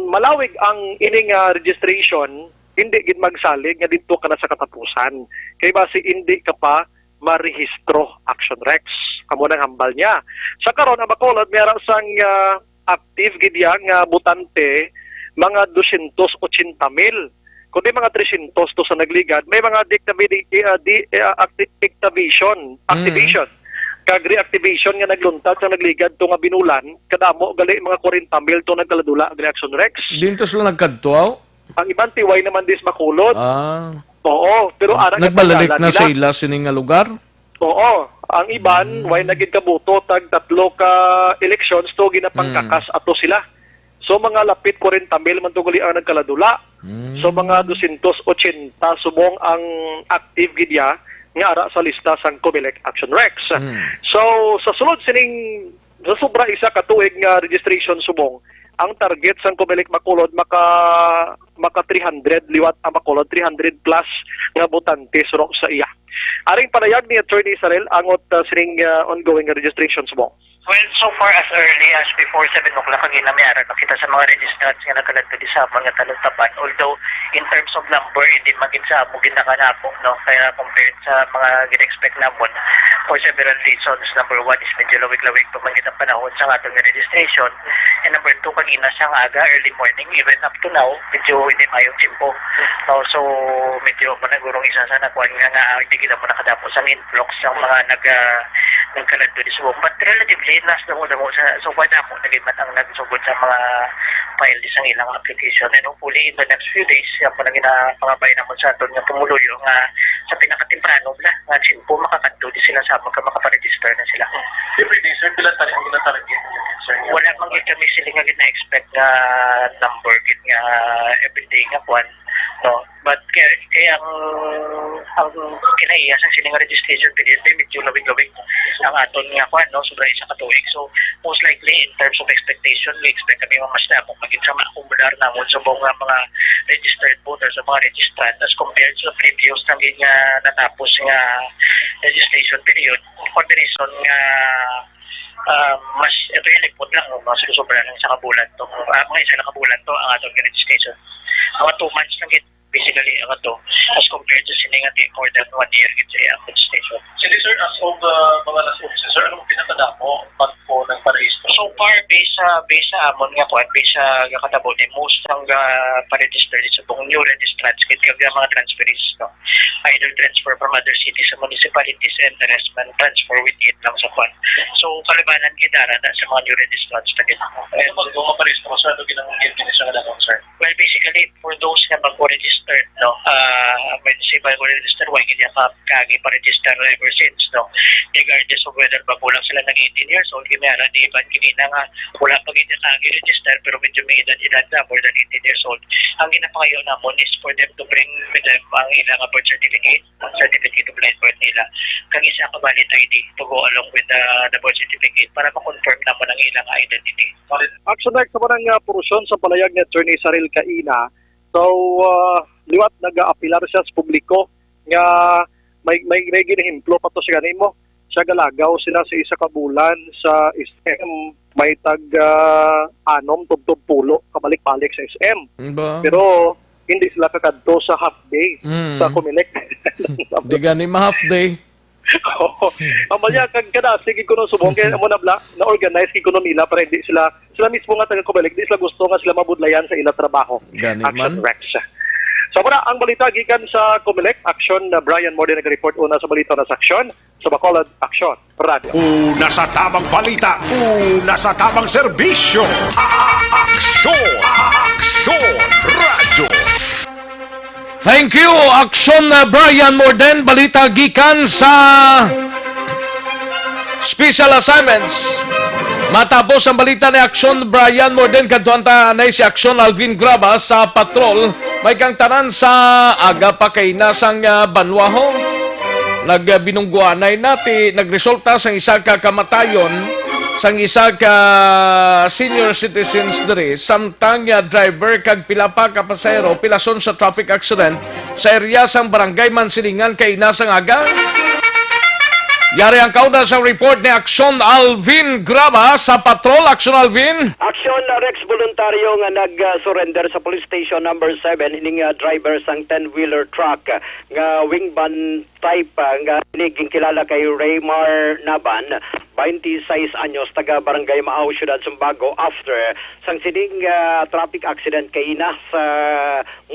malawig ang ini nga registration, hindi gid magsalig nga didto ka na sa katapusan. Kay basi hindi ka pa marehistro, Action Rex. Amo nang hambal niya. Sa karon, ang Bacolod may ara sang, ah, active gid iya nga botante, mga dosyentos otsenta mil. Kundi mga tresyentos to sa nagligad, may mga deactivi-, ah, di, ah, acti-, activation, Mm. activation. Kag reactivation nga nagluntad sa nagligad to nga binulan, kadamo gali mga kwarenta mil to nagkaladula, gali, Action Rex. Dinto sila nagkadto, aw? Ang iban tiway naman dis Bacolod. Ah. Oo, pero ara Nagbalik nagpadala na nila. sa ila sini nga lugar? Oo, ang iban, Mm. way na gid kabuto, tag tatlo ka elections to ginapangkakas Mm. ato sila. So, mga lapit kwarenta mil man to gali ang nagkaladula. Mm. So, mga dosyentos otsenta subong ang active gid ya nga ara sa lista sang Comelec Action Rex. Mm. So, sa sulod sining, sa sobra isa ka tuig nga registration subong, ang target sang Comelec Bacolod maka, maka three hundred liwat ang Bacolod, three hundred plus nga botante suno sa iya. Aring panayag ni Attorney Sarel angot, ah, sining, ah, ongoing nga registration subong. Well, so far as early as before seven o'clock, kagina may ara na kita sa mga registrants nga nagkaladto di sa amon nga talagtapan. Although, in terms of number, hindi man gid sa amo gid nakanabo, no? Kaya compared sa mga gin-expect namon, for several reasons. Number one is medyo lawig-lawig pa man gid ang panahon sa aton nga registration. And number two, kagina sang aga, early morning, even up to now, medyo hindi maayong tiyempo. No? So, medyo mo na gurong isa sa nakuan nga, nga hindi kita mo nakadamo sa influx sang mga nag, ah, nagkaladto di subong. But relatively, nas damo-damo sa, so, wala mo na gid man ang nagsugod sa mga file di sang ilang application. And hopefully, in the next few days, siya po na ginapangabay naman sa aton nga pumuluyo nga sa pinakatemprano bla, nga tiyempo makakadto di sila sa amon ka makaparegister na sila. Every day, sir, pila tayo ang ginatarget, sir? Wala man gid kami sila nga gina-expect nga number gid nga everyday nga kwan, no? But kaya, kaya ang, ang kinaiya sa sining registration period, medyo lawig-lawig ang aton nga kwan, no? Sobra isa ka tuig. So, most likely, in terms of expectation, we expect kami nga mas damo maging sa maakumudar namon subong nga mga registered voters o mga registrant as compared sa previous na nga natapos nga registration period. For the reason nga, ah, mas, ito yung lipot lang, no? Mas sobra lang sa kabulan to. Ah, mga isa na kabulan to ang aton nga registration. Mga two months lang gid, basically, ang ato, as compared to sini nga di more than one year gid sa iyang registration. Sige, sir, as of, uh, mga nag-office, sir, anong pinakadamo pag po nagparehistro? So far, based sa, based sa amon nga kuan, based sa gakatabo ni, most ang ga-paregister sa buong new registrants, kit kag mga transferees, no? Either transfer from other cities sa municipalities and the rest man transfer within lang sa kuan. So, kalabanan gid ara na sa mga new registrants na gid. Ano pag mga parehistro, sir, ano ginang-, gid sa nga dapat, sir? Well, basically, for those nga bago registered, no, ah, emergency bago register, wala gid ka, kaagi pa register ever since, no, regardless of whether bago lang sila nag eighteen years old, kay may ara di iban gid na nga wala pa gid kaagi register, pero medyo may edad-edad na, more than eighteen years old. Ang ginapangayo namon is for them to bring with them ang ilang birth certificate, ang certificate of live birth nila, kag isa ka valid I D to go along with the, the birth certificate para ma-confirm namon ang ilang identity. Action Rec, sa unang, ah, porusyon sa palayag ni Attorney Saril Caina. So, ah, liwat nag-aapilar siya sa publiko nga may, may, may ginehemplo pa to siya nimo. Siya galagaw sila sa isa ka bulan sa S M, may tag, ah, anom tubtob pulo kabalik-balik sa S M. Ba? Pero hindi sila kakadto sa half day Mm. sa Comelec. Di gani ma-half day. Oo. Amalya, kag kada, sige ko nung subong, kaya mo na bla, na-organize gid kuno nila para hindi sila, sila mismo nga taga Comelec, di sila gusto nga sila mabudlayan sa ila trabaho. Gani Action man. Rex. So, muna ang balita gikan sa Comelec, Action, na Brian Morde nag-report una sa balita na sa Action, sa Bacolod, Action, Radyo. Una sa tabang balita, una sa tabang serbisyo. Action! Action! Radyo! Thank you, Action, uh, Brian Morden. Balita gikan sa Special Assignments. Matapos ang balita ni Action, Brian Morden, kadtuan ta anay si Action Alvin Graba sa patrol. May kang tanan sa aga pa kay nasang, uh, banwaho. Nagbinungguanay na ti nagresulta sang isa ka kamatayon sang isa ka senior citizens diri, samtang, ah, driver kag pila pa ka pasahero pilason sa traffic accident sa area sang Barangay Mansilingan kay ina sang aga. Yari ang kauna sang report ni Action Alvin Graba sa Patrol. Action Alvin. Action, uh, Rex, voluntaryo nga nag-surrender sa Police Station Number Seven ining, uh, driver sang ten-wheeler truck nga wing van type, ah, nga ini ginkilala kay Raymar Naban, twenty-six anyos, taga Barangay Maaw, Siyudad Sumbago, after sang sining, ah, traffic accident kay ina sa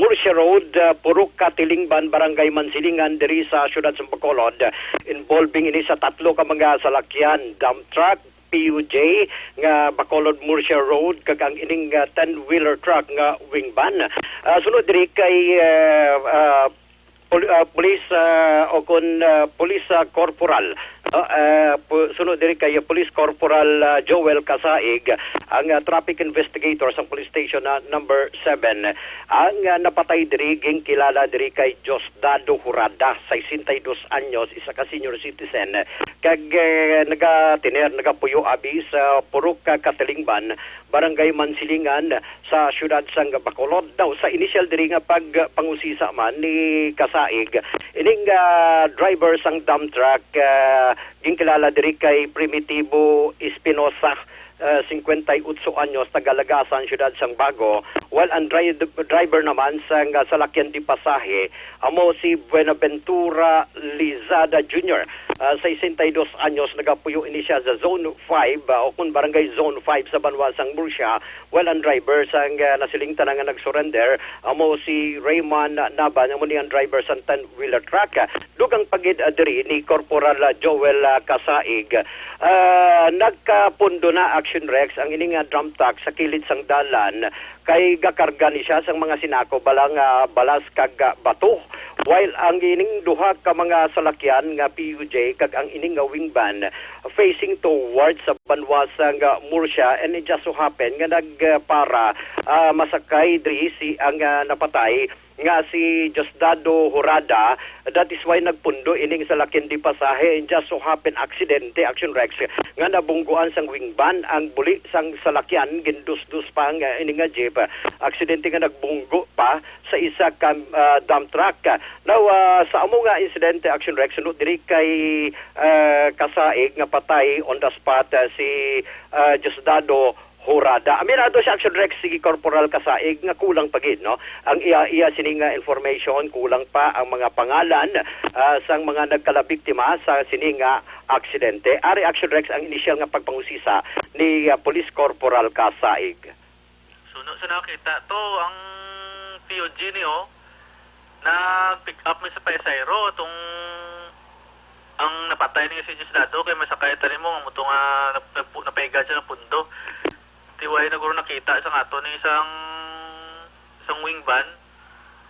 Murcia Road, ah, Purok Katilingban, Barangay Mansilingan, diri sa Siyudad sa Bacolod, involving ini sa tatlo ka mga salakyan, dump truck, P U J, nga Bacolod Murcia Road, kag ang ining, ah, ten-wheeler truck nga wing van. Ah, sunod diri kay, ah, ah, pol-, ah, police, ah, o kon, ah, police, ah, corporal, no? Ah, pu-, sunod diri kay Police Corporal, ah, Joel Kasaig, ang, ah, traffic investigator sa police station na number seven. Ang, ah, napatay diri ginkilala diri kay Diosdado Jurada, sesenta y dos anyos, isa ka senior citizen, kag, eh, nagatiner, nagapuyo abi sa Purok Katilingban, Barangay Mansilingan, sa siyudad sang Bacolod. Daw, sa inisyal diri nga pagpangusisa man ni Kasaig, ining, ah, driver sang dump truck, ah, ginkilala diri kay Primitibo Espinosa, ah, cincuenta y ocho anyos, taga Lagasan, siyudad sang Bago, while ang dri-, driver naman sang, ah, salakyan di pasahe amo si Buenaventura Lizada Junior, ah, sesenta y dos anyos, nagapuyo ini siya sa Zone five, ah, o kun Barangay Zone five sa banwa sang Murcia, while ang driver sang, ah, nasiling ta na nga nag-surrender, amo si Rayman Naban, amo ni ang driver sang ten-wheeler truck. Dugang pa gid, ah, diri ni Corporal, ah, Joel, ah, Kasaig. Ah, nagkapundo na, Action Rex, ang ini nga dump truck sa kilid sang dalan kay gakarga ni siya sang mga sinako bala nga balas kag, ah, bato. While ang ining duha ka mga salakyan nga P U J kag ang ining nga wing van facing towards sa banwa sang, ah, Murcia, and it just so happen nga nagpara, ah, masakay diri si ang, ah, napatay nga si Diosdado Jurada. That is why nagpundo ining salakyan di pasahe, and just so happen, aksidente, Action Rex, nga nabungguan sang wing van ang buli sang salakyan, gindusdos pa ang, ah, ini nga jeep. Aksidente nga nagbunggo pa sa isa ka, ah, dump truck. Now, ah, sa amo nga insidente, Action Rex, suno diri kay, ah, Kasaig nga patay on the spot, ah, si, ah, Diosdado Jurada. Aminado si Action Rex, si Corporal Kasaig, nga kulang pa gid, no? Ang iya, iya sini nga information, kulang pa ang mga pangalan, ah, sang mga nagkalabiktima sa sini nga aksidente. Ari, Action Rex, ang inisyal nga pagpangusisa ni, ah, Police Corporal Kasaig. Suno sa nakita to, ang P U G ni, oh, nag-pick up mi sa Paisayro, tong ang napatay ni si Diosdado kay masakay tani mo, ang moto nga nap-, nap-, napaiga siya ng pundo. Tiway na guro nakita sa ngato ni isang, Ang wing van,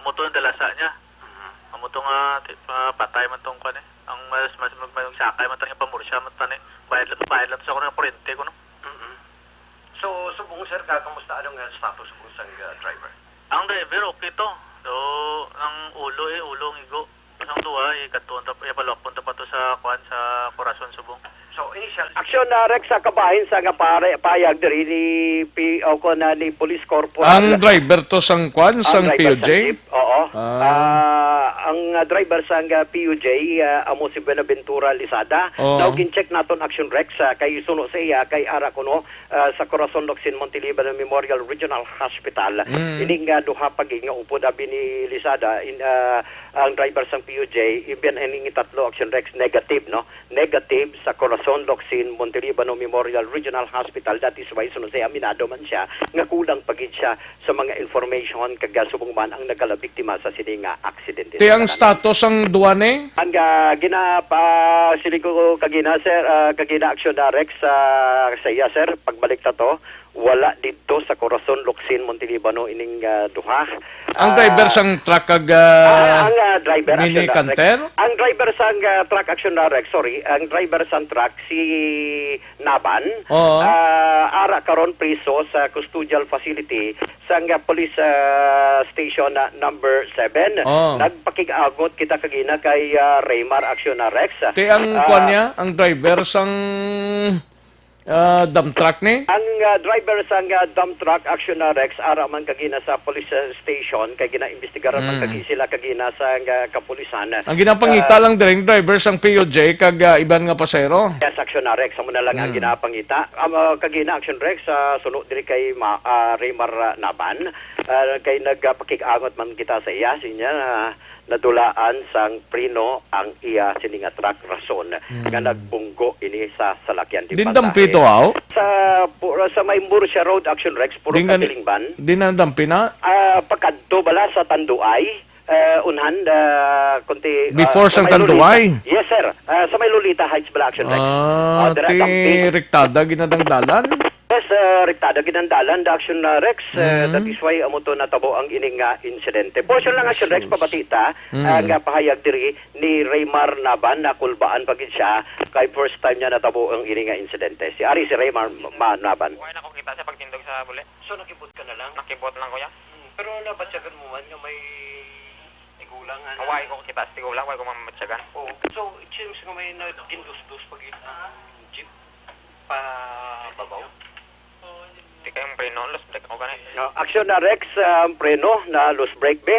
amo to ang dalasa niya. Mhm. Amo to nga, ti-, ah, patay man tong kwan eh. Ang mas, mas mag-, magsakay man tani, pamursya man tani. Bayad lang, bayad lang to sa kuno, kuryente kuno. Mhm. So, subong, sir, ka, kamusta? Ano nga status subong sang, ah, driver? Ang driver, okay to. So, ang ulo eh, ulo ang igo. Ang duha, eh, kadtuon ta, eh, palapon ta pa to sa, kwan, sa Corazon, subong. So, initial action na, Rex, sa kabahin sa nga pare, payag diri ni P-, o ko na ni Police Corporal. Ang driver to sang kwan, Ang sang driver sa P U J? Jeep, oo. Ah. Ah, ang, ah, driver sang, ah, P U J, ah, amo si Buenaventura Lizada. Oo. Now, gin-check naton, Action Rex, ah, kay suno sa iya, kay ara kuno, ah, sa Corazon Locsin Montelibano Memorial Regional Hospital. Mm. Ining, ah, duha pa gid nga upod abi ni Lizada, in, ah, ang driver sang P U J, ibiyan ining tatlo, Action Rex, negative, no? Negative sa Corazon Locsin Montelibano Memorial Regional Hospital. That is why, suno sa iya, aminado man siya nga kulang pa gid siya sa mga information kag, ah, subong man ang nagkalabiktima sa sini nga aksidente. Ti ang status ang duwa ni? Ang, ah, gina-, pa, siling ko kagina, sir, ah, kagina, Action Rex, ah, sa iya, sir, pagbalik ta to, wala didto sa Corazon Locsin Montelibano ining, ah, duha. Ang driver Ah, sang truck kag, ah, ah, ang, ah, driver, mini Action Rex. Canter? Ang driver sang, ah, truck, Action Rex, sorry, ang driver sang truck si Naban, Oo. ah, ara karon priso sa custodial facility sang, ah, police, ah, station, ah, number seven. Oo. Nagpakig-agot kita kagina kay, ah, Raymar Action Rex. Ti ang Ah, kwan niya, ang driver sang, ah, dump truck ni? Ang, ah, driver sang, ah, dump truck, Action Rex, ara man kagina sa police, ah, station, kay ginaimbestigaran man Mm. kagi sila kagina sa, ah, kapulisan. Ang ginapangita Ah, lang diri ang driver sang P U J kag, ah, iban nga pasahero. Yes, Action Rex, amo na lang ang Mm. ginapangita. Am, ah, kagina, Action Rex, ah, suno diri kay Ma-, ah, Raymar, ah, Naban, ah, kay nagpakig-angot man kita sa iya, sinya, ah, nadulaan sang preno ang iya sini nga truck, rason Mm. nga nagbunggo ini sa salakyan. Di Din dampi to, aw? Sa pu-, sa may Murcia Road, Action Rex, puro Din gani-, katiling van. Din ang dampi na? Ah, pakadto bala sa Tanduay, eh, unhan, ah, kunti, ah, Before sa sang may Lolita. Tanduay? Yes, sir. Ah, sa may Lolita Heights bala, Action Rex. Ah, Ah, dira ti dampi. Rektada ginadangdalan? Yes, ah, rektada ginandalan da, Action, ah, Rex. Eh, Mm. that is why amo to natabo ang ini nga insidente. Portion lang, Action Rex, Jesus. Pabati ta, Mm. ah, nga pahayag diri ni Raymar Naban, nakulbaan pa gid siya kay first time niya natabo ang ini nga insidente. Si ari si Raymar Ma-, Naban. Wala na ko kita sa pagtindog sa buli. So, nakibot ka na lang? Nakibot lang, kuya. Hmm, pero nabatyagan mo man nga may tigulang, ano? Wala ko kita sa tigulang, wala ko mamatyagan. Oo. So, it seems nga may nagindusdos pag ang jeep pa babaw. Di kayong preno, lost brake ako gani. No, Action Rex, ah, ang preno na lost brake, be.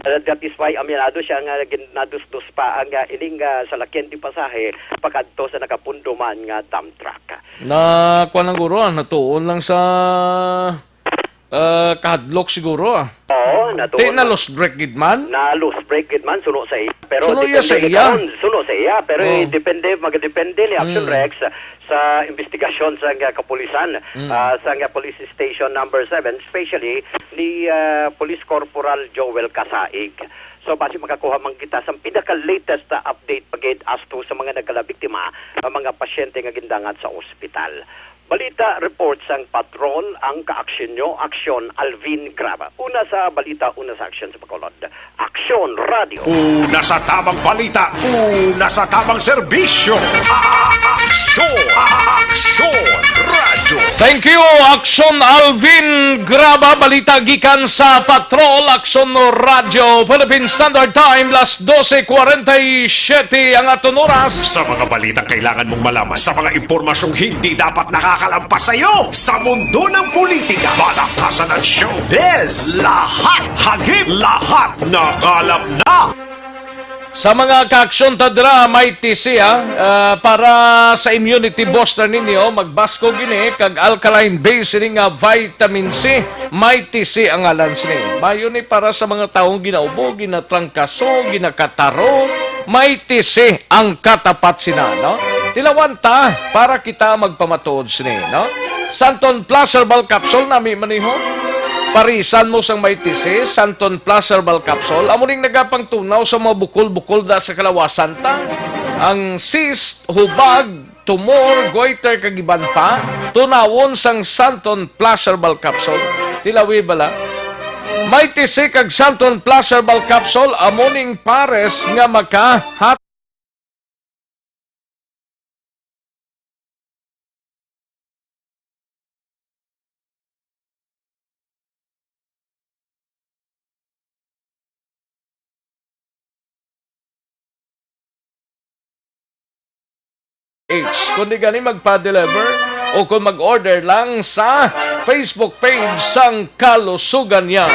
Ah, that is why aminado siya nga gin-, nadusdos pa ang, ah, ining, ah, salakyan di pasahe pakadto sa nakapundo man nga dump truck. Na, kuwan lang guro, ah, natuon lang sa, ah, kahadlok siguro, ah. Oo, natuon Ti na lang. Lost brake gid man? Na lost brake gid man, suno sa iya. Pero Suno iya depende sa ni iya? karon, suno sa iya. Pero Oh. depende, magadepende ni Action Mm. Rex sa investigasyon sa nga kapulisan, Mm. ah, sa nga Police Station Number Seven, especially ni, ah, Police Corporal Joel Casaig. So, basi makakuha man kita sa pinaka-latest na update pa gid as to sa mga nagkalabiktima, ang mga pasyente nga gindangat sa ospital. Balita report sang Patrol, ang kaaksyon nyo, Aksyon Alvin Graba. Una sa balita, una sa aksyon sa Bacolod. Aksyon Radio. Una sa tamang balita, una sa tamang serbisyo. Aksyon! Aksyon Radio. Thank you, Aksyon Alvin Graba. Balita gikan sa Patrol, Aksyon Radio, Philippine Standard Time, las doce cuarenta y siete ang aton oras. Sa mga balitang kailangan mong malaman, sa mga impormasyong hindi dapat nakakalampas sa iyo, sa mundo ng politika, balaktasan at showbiz, lahat, hagip, lahat, nakalap na. Sa mga kaaksyon ta dira, may tisi, ah, ah, para sa immunity booster ninyo, magbaskog ini kag alkaline base ini nga vitamin C. May tisi ang ngalan sini. Mayo ni para sa mga taong ginaubo, ginatrangkaso, ginakataro. May tisi ang katapat sina, no? Tilawan ta para kita magpamatuod sini, no? Santon Plus Herbal Capsule, nami maniho. Parisan mo sang may tisi, Santon Plus Herbal Capsule. Amo ning nagapangtunaw sa mga bukol-bukol da sa kalawasan ta. Ang cyst, hubag, tumor, goiter, kag iban pa, tunawon sang Santon Plus Herbal Capsule. Tilawi bala. Mighty C kag Santon Plus Herbal Capsule, amo ning pares nga makahat H. Kung di gani magpa-deliver o kung mag-order lang sa Facebook page sang Kalusugan Yan.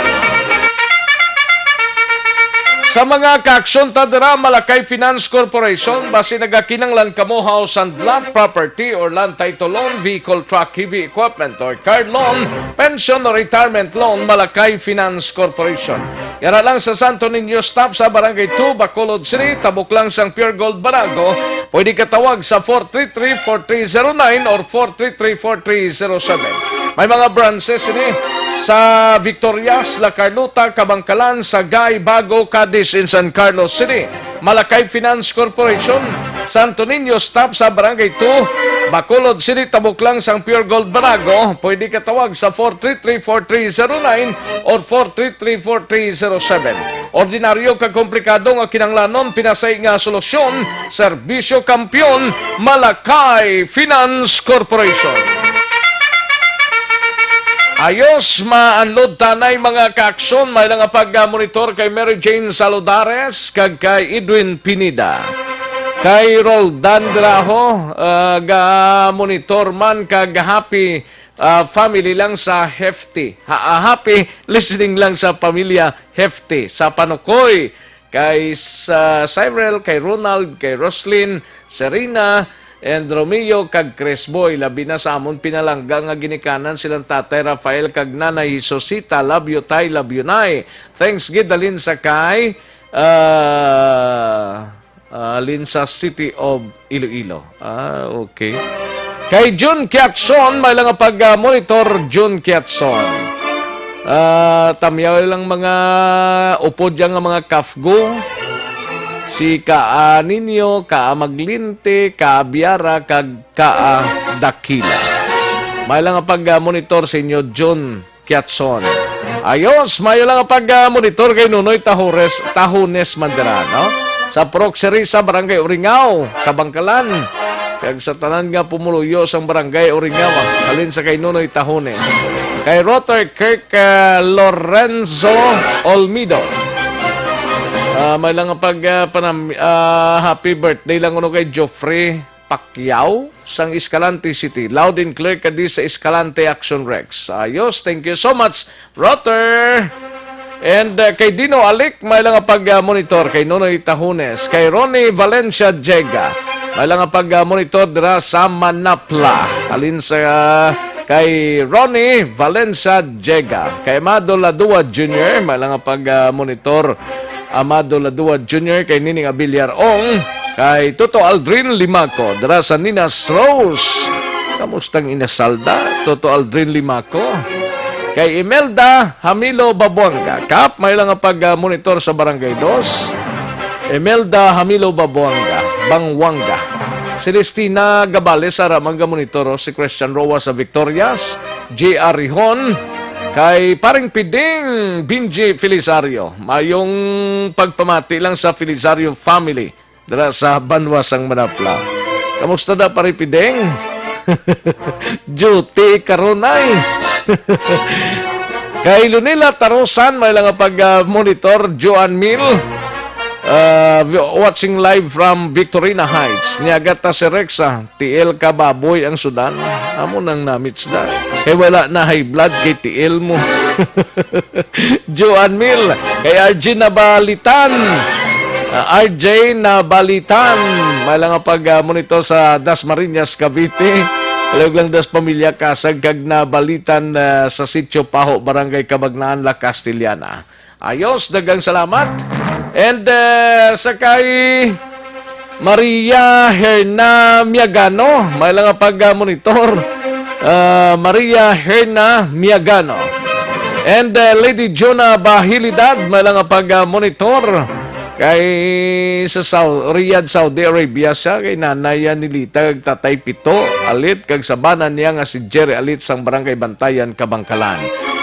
Sa mga kaaksyon ta dira, Malakay Finance Corporation, basi nagakinanglan kamo house and lot property or land title loan, vehicle, truck, heavy equipment, or car loan, pension or retirement loan, Malakay Finance Corporation. Yara lang sa Santo Niño Stop sa Barangay two, Bacolod City, tabok lang sang Pure Gold Banago. Pwede ka tawag sa four three three, four three zero nine or four three three, four three zero seven. May mga branches ini sa Victorias, La Carlota, Kabankalan, Sagay, Bago, Cadiz, in San Carlos City. Malakay Finance Corporation, Santo Niño Stop sa Barangay two, Bacolod City, tabok lang sang Pure Gold Banago. Pwede ka tawag sa four three three, four three zero nine or four three three, four three zero seven. Ordinaryo kag komplikado nga kinahanglanon, pinasay nga solusyon, Serbisyo Kampiyon, Malakay Finance Corporation. Ayos, ma-unload tanay mga kaaksyon. May lang nga pag-monitor kay Mary Jane Saludares kag kay Edwin Pineda. Kay Roldan Draho, ah, ga-monitor man kag happy, ah, family lang sa Hefty. Ha, ah, happy listening lang sa pamilya Hefty. Sa Panukoy, kay sa Cyril, kay Ronald, kay Roslyn, Serena, and Romeo, kag Chris Boy, labi na sa amon pinalangga nga ginikanan silang Tatay Rafael kag Nanay Jesusita. Love you, Tay, love you, Nay. Thanks gid halin sa kay, ah, ah, halin sa City of Iloilo. Ah, okay. Kay Jun Kiatson, may lang nga pag-monitor, Jun Kiatson. Ah, tamyaw lang mga upod dyan nga mga kafgo. Si Kaa Ninyo, Kaa Maglinti, Kaa Biara, kag Kaa Dakila. May lang nga pag-monitor sa inyo, Jun Kiatson. Ayos, mayo lang ang pag-monitor kay Nunoy Tahores, Tahones Mandera, no? Sa Proxery sa Barangay Uringaw, Kabangkalan. Kag sa tanan nga pumuluyo sang Barangay Uringaw, halin sa kay Nunoy Tahones. Kay Rotter Kirk, ah, Lorenzo Olmido. Ah, may lang ang pag, ah, panam-, ah, happy birthday lang kuno kay Geoffrey Pacquiao sang Escalante City. Loud and clear ka di sa Escalante Action Rex. Ayos, thank you so much, Rotter. And, uh, kay Dino Alik, may lang nga pag-monitor. Kay Nonoy Tahunes, kay Ronnie Valencia Jega, may lang nga pag-monitor dira sa Manapla. Halin sa, uh, kay Ronnie Valencia Jega, kay Amado Ladua Junior, may lang nga pag-monitor. Amado Ladua Junior, kay Nining Abiliar Ong, kay Toto Aldrin Limaco, dira sa Ninas Rose. Kamusta ang Inasalda, Toto Aldrin Limaco? Kay Imelda Hamilo Babuanga, Kap, may lang nga pag-monitor sa Barangay Dos. Imelda Hamilo Babuanga, Bangwanga. Celestina Gabales, ara man ga-monitor, oh, si Christian Roa sa Victorias, J R Rihon, kay Paring Piding, Benji Felisario. Mayong pagpamati lang sa Felisario family dira sa banwa sang Manapla. Kamusta na, Pare Piding? Duty karon ay. Kay Lunila Tarosan, may lang nga pag, ah, monitor, Joan Mil. Ah, vi-, watching live from Victorina Heights. Niaga ta si Rex, ah. Tiil ka baboy ang sudan. Amo nang namits na. Kay wala na high blood kay tiil mo. Joan Mil, kay R J Nabalitan. Ah, R J Nabalitan. May lang nga pag, ah, monitor sa Dasmariñas, Cavite. Halog lang das pamilya Kasag kag Nabalitan, ah, sa Sitio Paho, Barangay Cabagnaan, La Castellana. Ayos, daghang salamat. And, eh, sa kay Maria Herna Miagano, may lang nga pag-monitor. Ah, Maria Herna Miagano. And, eh, Lady Jonah Bahilidad, may lang nga pag-monitor. Kay sa Sau-, Riyadh, Saudi Arabia siya, kay Nanay Anilita, kag Tatay Pito Alit, kag sa bana niya nga si Jerry Alit sang Barangay Bantayan, Kabangkalan.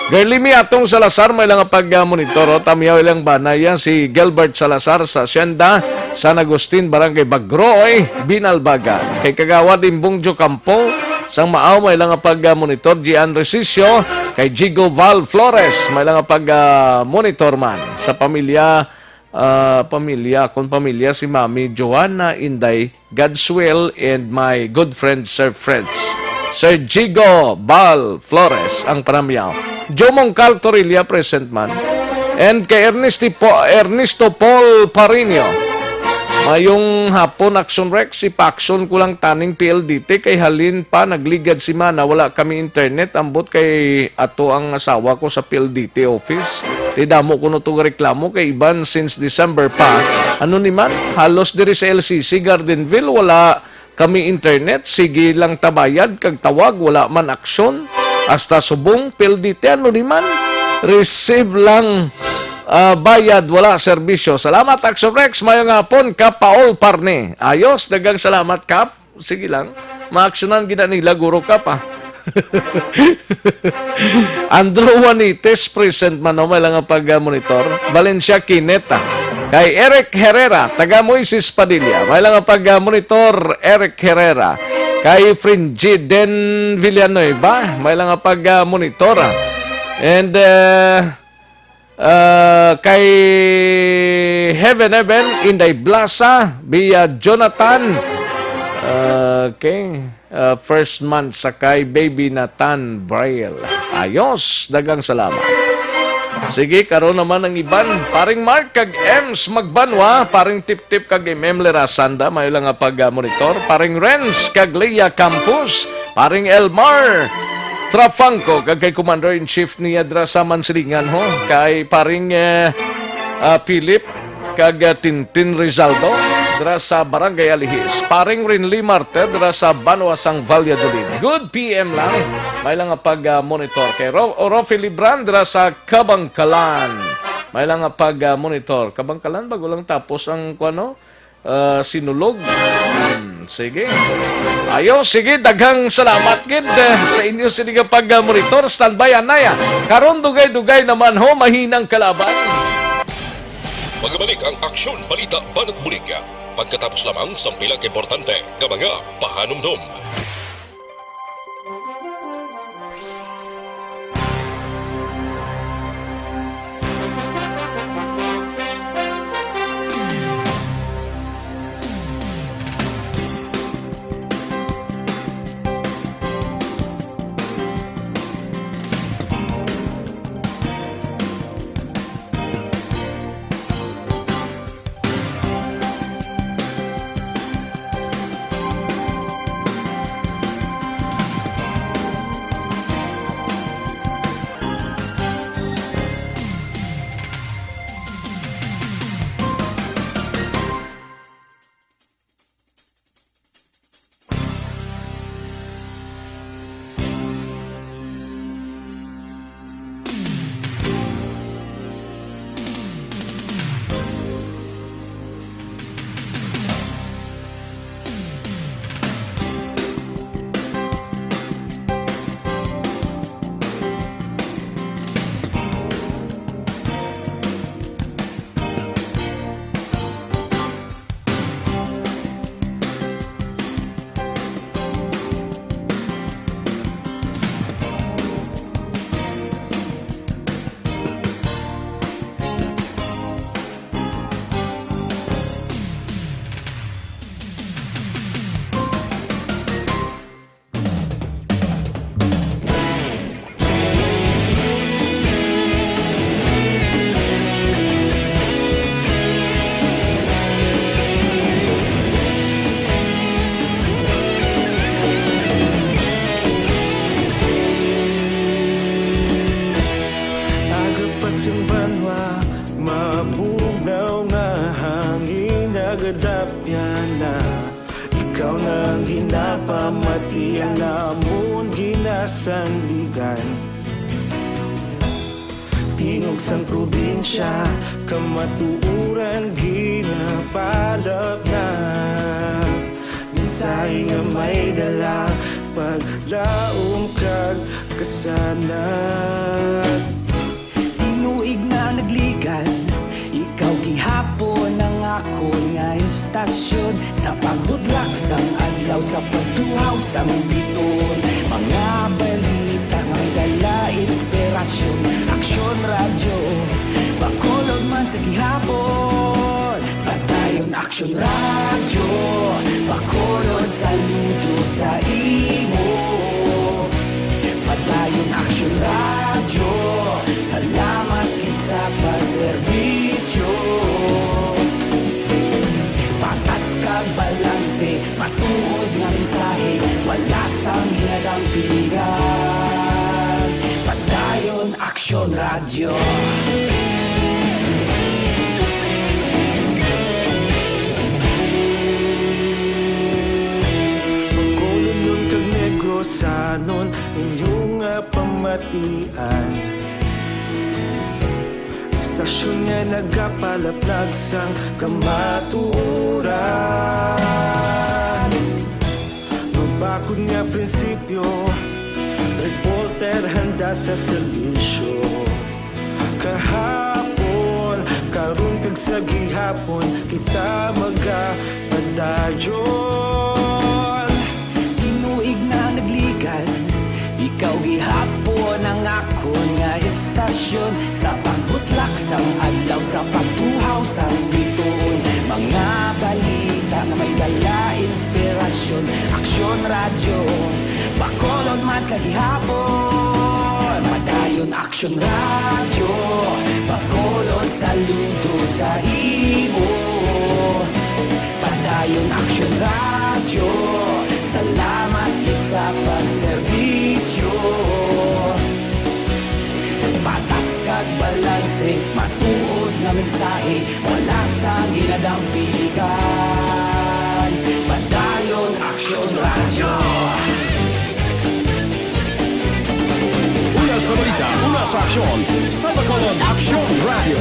Girlie May Atong Salazar, may lang pag-monitor, oh. Tamyaw ilang bana yan, si Gilbert Salazar sa Hacienda, San Agustin, Barangay Bagroy, Binalbagan. Kay Kagawad Imbong Jocampo, sang Maaw, may lang pag-monitor, Gian Resicio, kay Jigo Val Flores, may lang pag-monitor man sa pamilya, ah, pamilya, kung pamilya si Mami Joanna Inday God's Will and my good friend Sir Fritz. Sir Jigo Bal Flores ang panamyaw. Jomong Cal Torilla present man. And kay Ernesto, po, Ernesto Paul Parinio. Mayong hapon, Action Rex. Ipa-action ko lang taning P L D T kay halin pa nagligad semana, wala kami internet. Ambot kay ato ang asawa ko sa P L D T office. Ti damo kuno to reklamo kay iban since December pa. Ano ni man? Halos diri sa L C C Gardenville wala kami internet. Sige lang tabayad kag tawag, wala man aksyon. Hasta subong P L D T, ano ni man? Receive lang, ah, bayad, wala serbisyo. Salamat, Action Rex. Mayong hapon, Kap Paul Parne. Ayos, daghang salamat, Kap. Sige lang. Maaksyonan gid na nila, guro ka pa. Andrew Juanites, present man, no? May lang ang pag-monitor. Valencia Kineta. Kay Eric Herrera, taga Moises Padilla. May lang ang pag-monitor, Eric Herrera. Kay Fringy Den Villanueva, may lang ang pag-monitor. And, uh, Ah, kay Heaven Heaven, Inday Blasa, Bia Jonathan. Okay. Ah, first month sa kay Baby Nathan Braille. Ayos, daghang salamat. Sige, karon naman ang iban. Paring Mark kag Ems Magbanwa, paring Tip-Tip kag M M Lerasanda, may lang nga pag-monitor. Paring Renz kag Leah Campos, paring Elmar Trafangco, kag kay Commander-in-Chief niya dira sa Mansilingan, ho, kay paring, eh, ah, Philip kag, ah, Tintin Rizaldo dira sa Barangay Alihis, paring Rinly Marte dira sa Banwa sang Valladolid. Good P M lang. May lang nga pag, ah, monitor kay Ro-, Rofi Libran dira sa Kabangkalan. May lang nga pag, ah, monitor. Kabangkalan, bago lang tapos ang, kuwan, no? Ah, Sinulog. Hmm, sige. Ayo, sige, daghang salamat gid, eh, sa inyo sini nga pag-monitor. Standby, anaya. Karon, dugay-dugay naman, ho, mahinang kalaban. Magabalik ang aksyon, balita, banat bulig. Pagkatapos lamang sa pila ka importante nga mga pahanumdom. Agapas ang banwa, mabugnaw nga hangin, nagadapyan na. Ikaw na ang ginapamati, ang amon ginasandigan. Tingog sang probinsya, kamatuoran ginapalapnap. Mensahe nga may dala, paglaom kag Kasana. Tinuig na nagligan, ikaw gihapon ang akon nga istasyon. Sa pagbutlak sang adlaw, sa pagtuhaw sang bituon, mga balita nga may dala inspirasyon. Aksyon Radyo, Bacolod man sa gihapon. Padayon Aksyon Radyo, Bacolod, saludo sa imo. Padayon Aksyon Radyo, salamat gid sa pagserbisyo. Patas kag balanse, matuod nga mensahe, wala sang ginadampigan. Padayon Aksyon Radyo. Bacolodnon kag Negrosanon, inyo nga pamatian. Istasyon nga nagapalaplag sang kamatuoran. Mabakod nga prinsipyo, reporter handa sa serbisyo. Kahapon, karon kag sa gihapon, kita magapadayon. Tinuig na nagligan, ikaw gihapon ang akon nga istasyon. Sa pagbutlak sang adlaw, sa pagtuhaw sang bituon, mga balita nga may dala inspirasyon. Aksyon Radyo, Bacolod man sa gihapon. Padayon Aksyon Radyo, Bacolod, saludo sa imo. Padayon Aksyon Radyo, salamat gid sa pagserbisyo. Patas kag balanse, matuod nga mensahe, wala sang ginadampigan. Padayon Aksyon Radyo. Una sa balita, una sa aksyon, sa Bacolod Aksyon Radyo.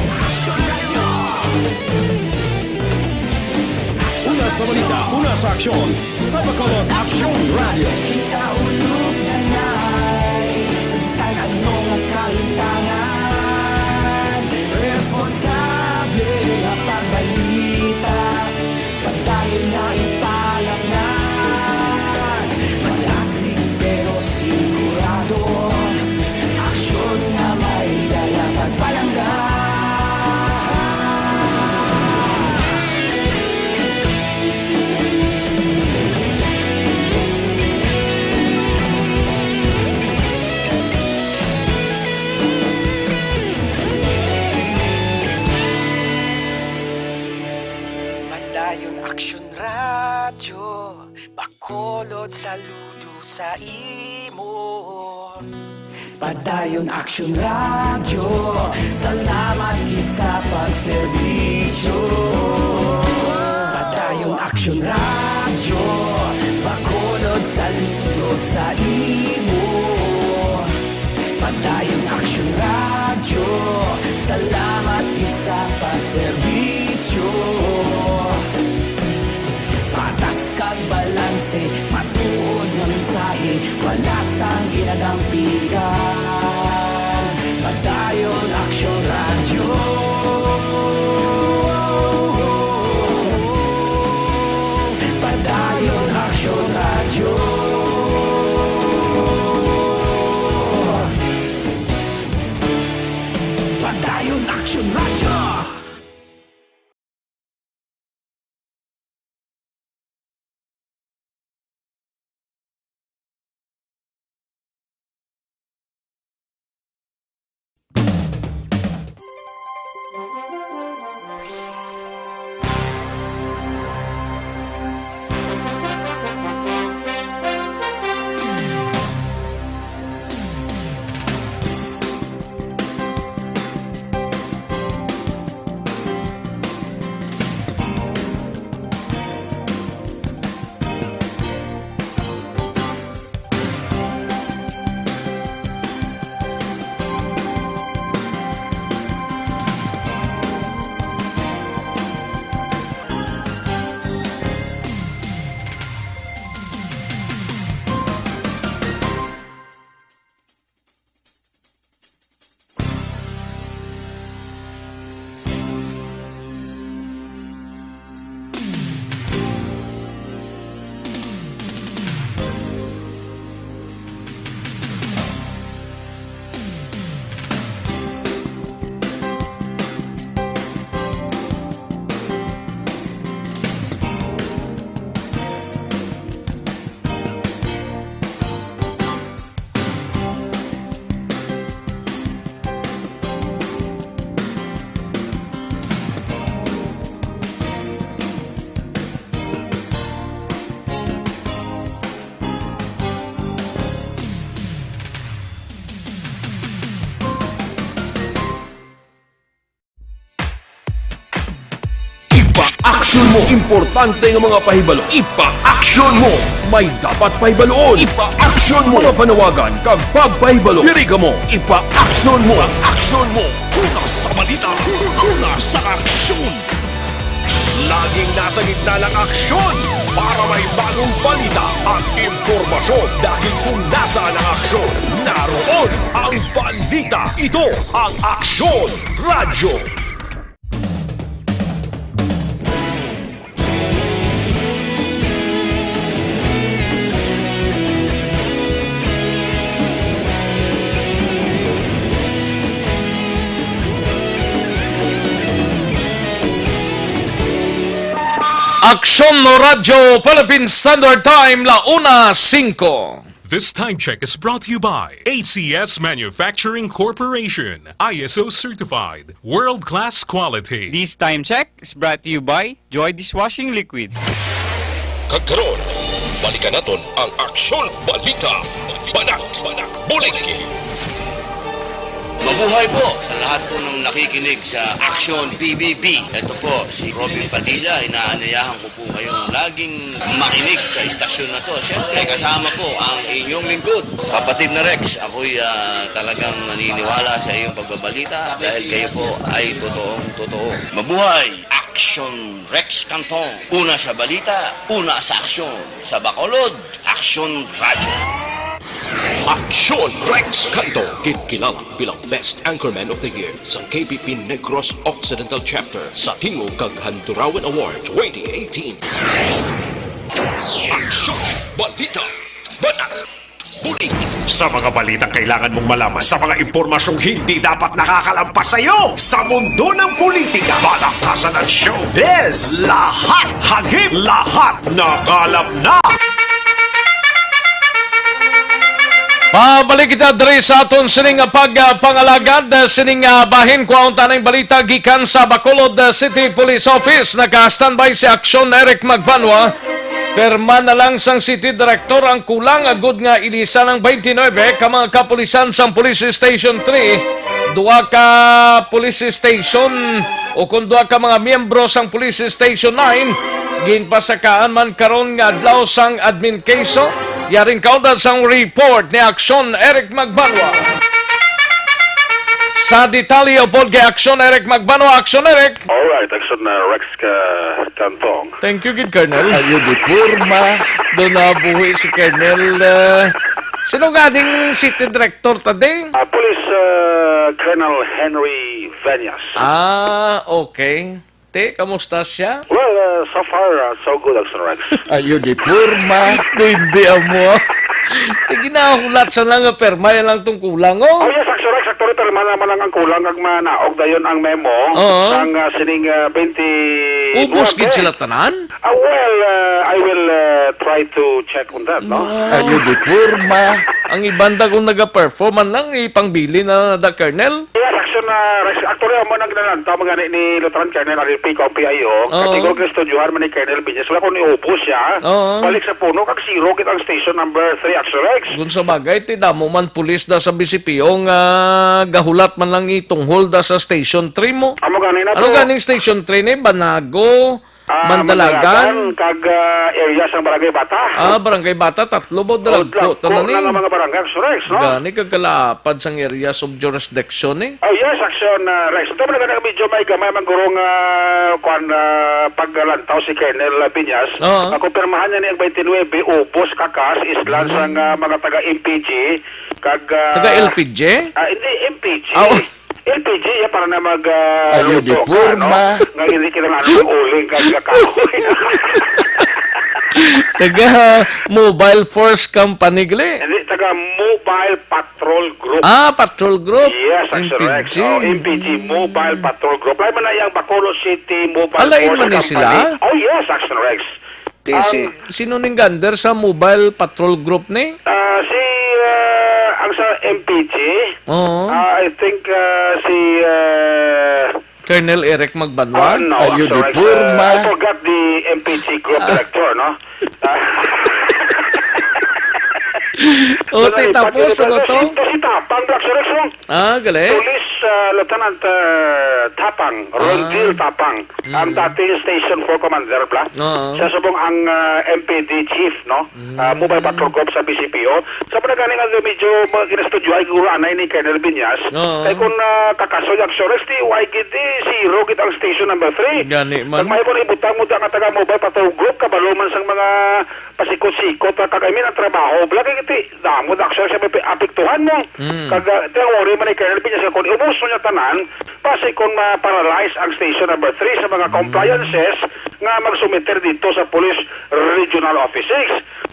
Una sa balita, una sa aksyon, sa Bacolod Aksyon Radyo. Ikaulog na nay, sa bisan ano nga kahitangan, responsable nga pagbalita. Padayon nga ipalangga, malasig pero sigurado. Aksyon nga may dala pagpalangga. Padayon Aksyon Radyo, Bacolod, saludo sa imo. Padayon Aksyon Radyo, salamat gid sa pagserbisyo. Padayon Aksyon Radyo, Bacolod, saludo sa imo. Padayon Aksyon Radyo, salamat gid sa pagserbisyo. Patas kag balanse, matuod nga mensahe, wala sang ginadampigan. Padayon Aksyon Radyo. Padayon Aksyon Radyo. Padayon Aksyon Radyo. Aksyon mo. Importante nga mga pahibalo, ipa-aksyon mo. May dapat pahibaluon, ipa-aksyon mo. Mga panawagan kag pagpahibalo, diri kamo, ipa-aksyon mo. Ipa-aksyon mo. Una sa balita, una sa aksyon. Laging nasa gitna ng aksyon para may bagong balita at impormasyon. Dahil kung nasaan ang aksyon, naroon ang balita. Ito ang Aksyon Radyo. Aksyon Radyo Philippine Standard Time, la una cinco. This time check is brought to you by A C S Manufacturing Corporation, I S O certified, world-class quality. This time check is brought to you by Joy Dishwashing Liquid. Kag karon, balikan naton ang Aksyon Balita. Banat, Bulig. Mabuhay po sa lahat po ng nakikinig sa Aksyon P B B. Ito po si Robin Padilla, inaanyayahan ko po kayong laging makinig sa istasyon na to. Siyempre, kasama po ang inyong lingkod, kapatid na Rex. Ako'y, ah, talagang naniniwala sa iyong pagbabalita dahil kayo po ay totoong totoo. Mabuhay! Aksyon Rex Cantong. Una sa balita, una sa aksyon. Sa Bacolod, Aksyon Radyo. Aksyon Rex Cantong, ginkilala bilang Best Anchorman of the Year sa K B P Negros Occidental Chapter sa Tingog kag Handurawan Award twenty eighteen. Aksyon Balita. Banat. Bulig. Sa mga balitang kailangan mong malaman, sa mga impormasyong hindi dapat nakakalampas sa iyo, sa mundo ng politika, balakasan at showbiz, lahat hagip, lahat nakalap na. Pabalik kita diri sa aton sining pagpangalagad, sining, ah, bahin. Kuhaon ta ning balita gikan sa Bacolod, ah, City Police Office. Naka-standby si Aksyon Eric Magbanwa. Pirma na lang sang City Director ang kulang agud nga ilisan ang twenty-nine ka mga kapulisan sang Police Station three, duha ka police station o kon duha ka mga miyembro sang Police Station nine ginpasakaan man karon nga adlaw sang admin case. Yaring kaudan sang report ni Aksyon Eric Magbanwa. Sa detalye upod kay Aksyon Eric Magbanwa. Aksyon Eric. Alright, Aksyon, uh, Rex ka Cantong. Thank you gid, Colonel. Ayo di porma. Doon nabuhi si Colonel, uh, sino ganing city director tadi? Ah, Police, uh, Colonel Henry Veñas. Ah, okay. Te, kamusta siya? Well, uh, so far, uh, so good, Aksyon Rex. Ayo di porma. Hindi amo. Te, ginahulat sa lang nga perma, yan lang tong kulang, oh. Oh, yes, Aksyon Rex, actually, perma naman lang ang kulang, kag manaog dayon ang memo Oo. ng, uh, sining, uh, twenty Ubos gid sila tanan? Ah, well, uh, I will, uh, try to check on that, no? Wow. Ayo di porma. Ang iban da kung naga-perform man lang, ipangbilin na da, Colonel. Yes, Aksyon, uh, Rex. Actually, amo nang ginalantaw mga ni, ni Lieutenant Colonel Ariel Pico, ang P I O. Oo. Katigog ng estudyohan man ni Colonel Viñas. Wala ko ni ubos siya. Oo. Balik sa puno, kag zero gid ang station number three, Aksyon Rex. Kung sa bagay, ti damo man pulis da sa B C P O nga gahulat man lang itunghol da sa Station three mo. Amo gani na Ano po. ganing Station three ni? Banago, Ah, Mandalagan? Mandalagan, kag, ah, area sang Barangay Bata. Ah, Barangay Bata, tatlo ba o Oh, dagko? dagko Tanan na ni. nga mga barangay, Aksyon Rex, no? Gani, kag kalapad sang areas of jurisdiction, eh. Oh, yes, Aksyon, ah, Rex. Ito man nga medyo may gamay man guro nga, kwan, ah, paglantaw si Colonel Viñas. Oo. Makumpirmahan niya ni ang twenty-nine, ubos kakas, islan Mm. sang, ah, mga taga M P G, kag, ah, Taga L P G? ah, hindi, M P G. Ah, oh. L P G, ya, para na mag, ah, Ayo, luto di ka, porma. no? Nga hindi kinahanglan ng uling kag kahoy. Taga Mobile Force Company, gali? Hindi, taga Mobile Patrol Group. Ah, Patrol Group. Yes, Aksyon Rex. M P G. Oh, M P G, Mobile Patrol Group. Lain man na yang Bacolod City Mobile Ah, lain Force man ni Company. sila? Oh, yes, Aksyon Rex. Ti, si, Ang sino ning gander sa Mobile Patrol Group ni? Ah, si, ah, ang sa M P G, Oo. ah, I think, ah, si, ah, Colonel Eric Magbanwa? ah, no, Ayo, sorry, di porma. ah, I forgot the M P G group Ah. director, no? Ah. O, Ano, ti, tapos, ipatili ano pa to? si, si Tapang Black Rex, no? Ah, gali. Solis, Sa Lieutenant, uh, Tapang, Rondil Ah. Tapang, ang Mm. dating Station four Commander, bla? Oo. Siya subong ang, uh, M P D Chief, no? Mm. Uh, Mobile Patrol Group sa B C P O. Sa pa na gani nga medyo mga kinastudyohay, guro anay ni Colonel Binyas. Oo. Kay kung, uh, kakaso yung aksyon, S T Y gid, eh, zero gid ang Station number three. Gani man. Kag may kung ibutang mo da nga taga Mobile Patrol Group, kabalo man sang mga pasikot-sikot, ah, kag I mean, ang trabaho. Bla kay ti, damo na aksyon sa may apektuhan mo. Mm. Kag, ah, ti ang worry man ni Colonel Binyas nga kung iubos mo niya tanan, basi kung ma-paralyze ang Station number three sa mga Mm. compliances nga magsumiter dito sa Police Regional Office six.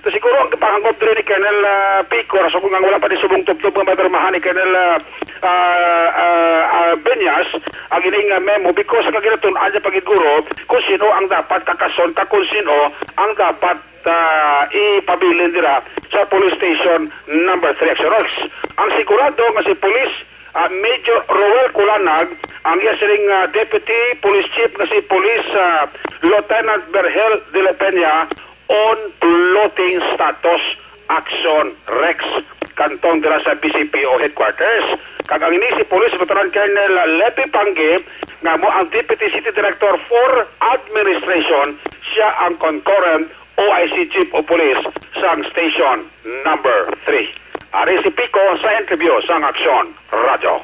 So, siguro ang pahangop diri ni Colonel, ah, Pico, rason ko nga wala pa ni subong tubtob nga mabermahan ni Colonel, ah, ah, ah, ah, Binyas, ang ining, ah, memo, because ang ginatun-an niya pagiguro kung sino ang dapat kakason, kag kung sino ang dapat ah, ipabilin dira sa Police Station number three, Action Works. Ang sigurado nga si Police, ah, Major Roel Culanag, ang iya sining, ah, Deputy Police Chief nga si Police, ah, Lieutenant Berhel de la Peña on floating status, Action Rex, kantong dira sa B C P O headquarters. Kag ang ini si Police Veteran Colonel Levi Pangge, nga mo ang Deputy City Director for Administration, siya ang concurrent O I C Chief of Police sang Station number three. Ari si Pico sa interview sang Aksyon Radyo.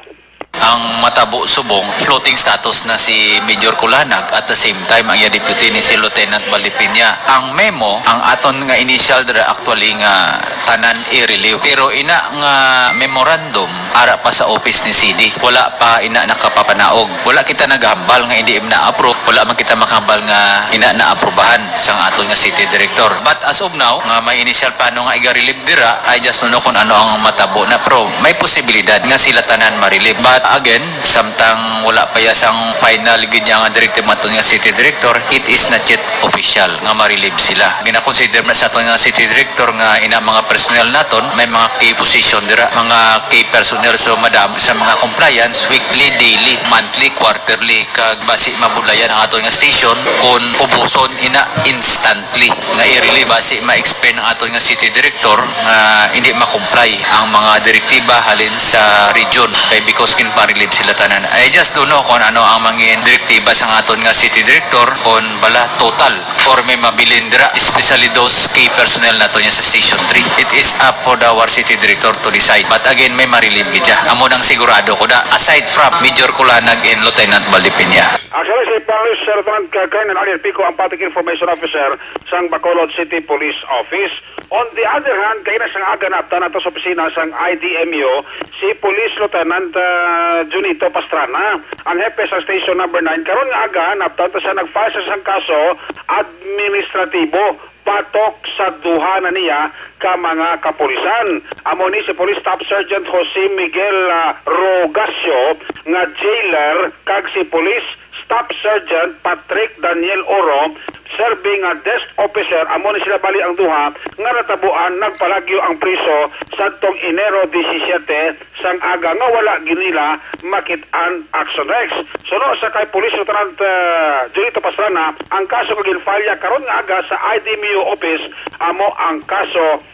Ang matabo subong, floating status na si Major Culanag, at the same time, ang iya deputy ni si Lieutenant Baldipiña. Ang memo, ang aton nga initial dira actually nga tanan i-relieve. Pero ina nga memorandum, ara pa sa office ni C D. Wala pa ina nakapapanaog. Wala kita naghambal nga hindi na-approve. Wala man kita makahambal nga ina naaprubahan sang aton nga city director. But as of now, nga may initial plano nga iga-relieve dira, I just don't know kung ano ang matabo na. Pero may posibilidad nga sila tanan ma-relieve. But again, samtang wala pa ya sang final gid niya nga directive aton nga city director, it is not yet official nga ma-relieve sila. Gina-consider man sa aton nga city director nga ina mga personnel naton, may mga key position dira, mga key personnel. So, madam, sa mga compliance, weekly, daily, monthly, quarterly, kag basi mabudlayan ang aton nga station kung ubuson ina instantly nga i-relieve, basi ma-explain ang aton nga city director nga hindi ma-comply ang mga direktiba halin sa region kay because ginpa-relieve sila tanan. I just don't know kung ano ang mangin direktiba sang aton nga city director, kung bala total or may mabilin dira, especially those key personnel nato niya sa Station three. It is up for the, our city director to decide. But again, may ma-relieve gid siya. Amo nang sigurado ko na, aside from Major Culanag and Lieutenant Baldipiña. Actually, si Paris Servant, uh, Colonel Ariel Pico, ang Public Information Officer sang Bacolod City Police Office. On the other hand, kay na sang aga naabtan nato sa opisina sang I D M U, si Police Lieutenant, uh, Junito Pastrana, ang hepe sa Station Number Nine. Karon nga aga, naabtan ta siya nag-file sa isang kaso administratibo patok sa duha na niya ka mga kapulisan. Amo ni si Police Staff Sergeant Jose Miguel, ah, Rogacio nga jailer kag si Police Staff Sergeant Patrick Daniel Oro, serving nga desk officer. Amo ni sila bali ang duha nga natabuan nagpalagyo ang priso sadtong Enero disisiete sang aga nga wala gid nila makit-an, Action Rex. Suno sa kay Police Lieutenant, ah, Julito Pastrana, ang kaso nga ginfalya karon nga aga sa I D M U office amo ang kaso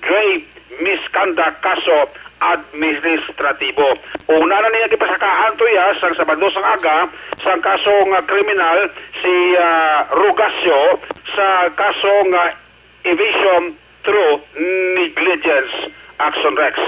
grave misconduct, kaso administratibo. Una na niya gipasakaan tuya sang Sabado sang aga sang kaso nga kriminal si, ah, Rogacio sa kaso nga evasion through negligence, Action Rex.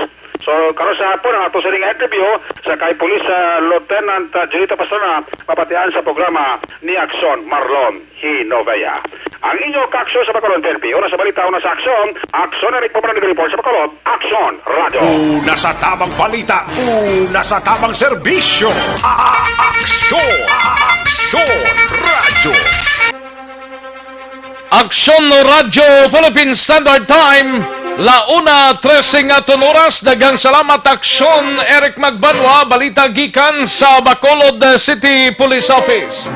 So, karon sa hapon, ang ato sining interview sa kay Police, ah, Lieutenant, ah, Julito Pastrana, mapatian sa programa ni Action Marlon Hinovea. Ang inyo kaaksyon sa Bacolod P N P, una sa balita, una sa aksyon, Action Eric Pumano nag-report sa Bacolod, Action Radio. Una sa tamang balita, una sa tamang serbisyo. A-, a-, aksyon, a-, a-, aksyon, radyo. Aksyon no Radyo Philippine Standard Time, la una trese nga aton oras. Daghang salamat, Aksyon Eric Magbanwa. Balita gikan sa Bacolod City Police Office.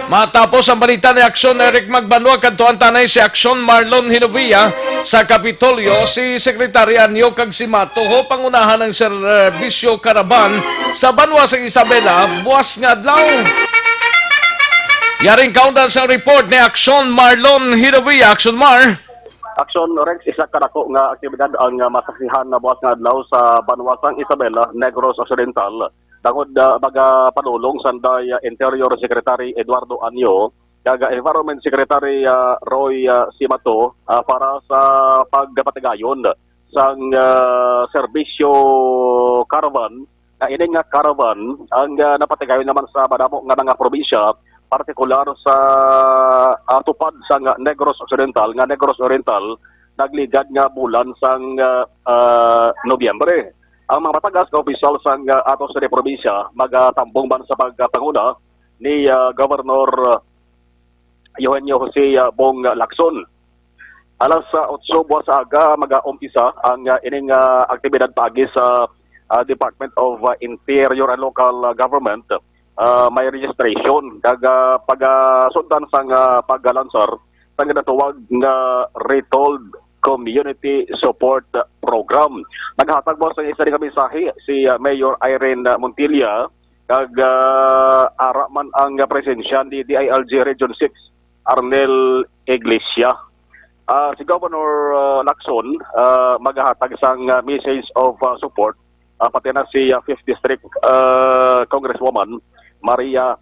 Matapos ang balita ni Aksyon Eric Magbanwa, kadtuan ta anay si Aksyon Marlon Hinovia sa Kapitolyo. Si Secretary Anyo kag si Mato ho pangunahan ang serbisyo karaban sa banwa sa Isabela buas nga adlaw. Yaring kaundan sa report ni Aksyon Marlon Hinovia. Aksyon Mar. Aksyon Rex, isa ka dako nga aktibidad ang, ah, masaksihan na buas nga adlaw sa banwa sang Isabela, Negros Occidental. tungod, ah, magapanulong sanday, ah, Interior Secretary Eduardo Anyo kag, ah, Environment Secretary, ah, Roy, ah, Simato, ah, para sa pagpatigayon sang, ah, serbisyo caravan, nga ini nga caravan ang, ah, napatigayon naman sa madamo nga mga probinsya, partikular sa, ah, tupad sang Negros Occidental, nga Negros Oriental nagligad nga bulan sang, ah, ah, Nobyembre. Ang mga mataas nga opisyal sang, ah, ato sa probinsya magatambong man sa pagpanguna ni, ah, Governor Eugenio Jose, ah, Bong Lacson. Alas sa otso buwas sa aga, mag-aumpisa ang, ah, ining, ah, aktibidad paagi sa, ah, Department of, ah, Interior and Local, ah, Government. Ah, may registration kag, ah, pagasundan sang, ah, paglansar sang ginatawag nga Retold Community Support Program. Naghatag mo sa isa ka mensahe si, ah, Mayor Irene, ah, Montilla, kag, ah, ara man ang presensya ni D I L G Region six, Arnel Iglesia. Ah, si Governor, ah, Lacson, ah, magahatag sang, ah, message of, ah, support, ah, pati na si, ah, Fifth District, ah, Congresswoman Maria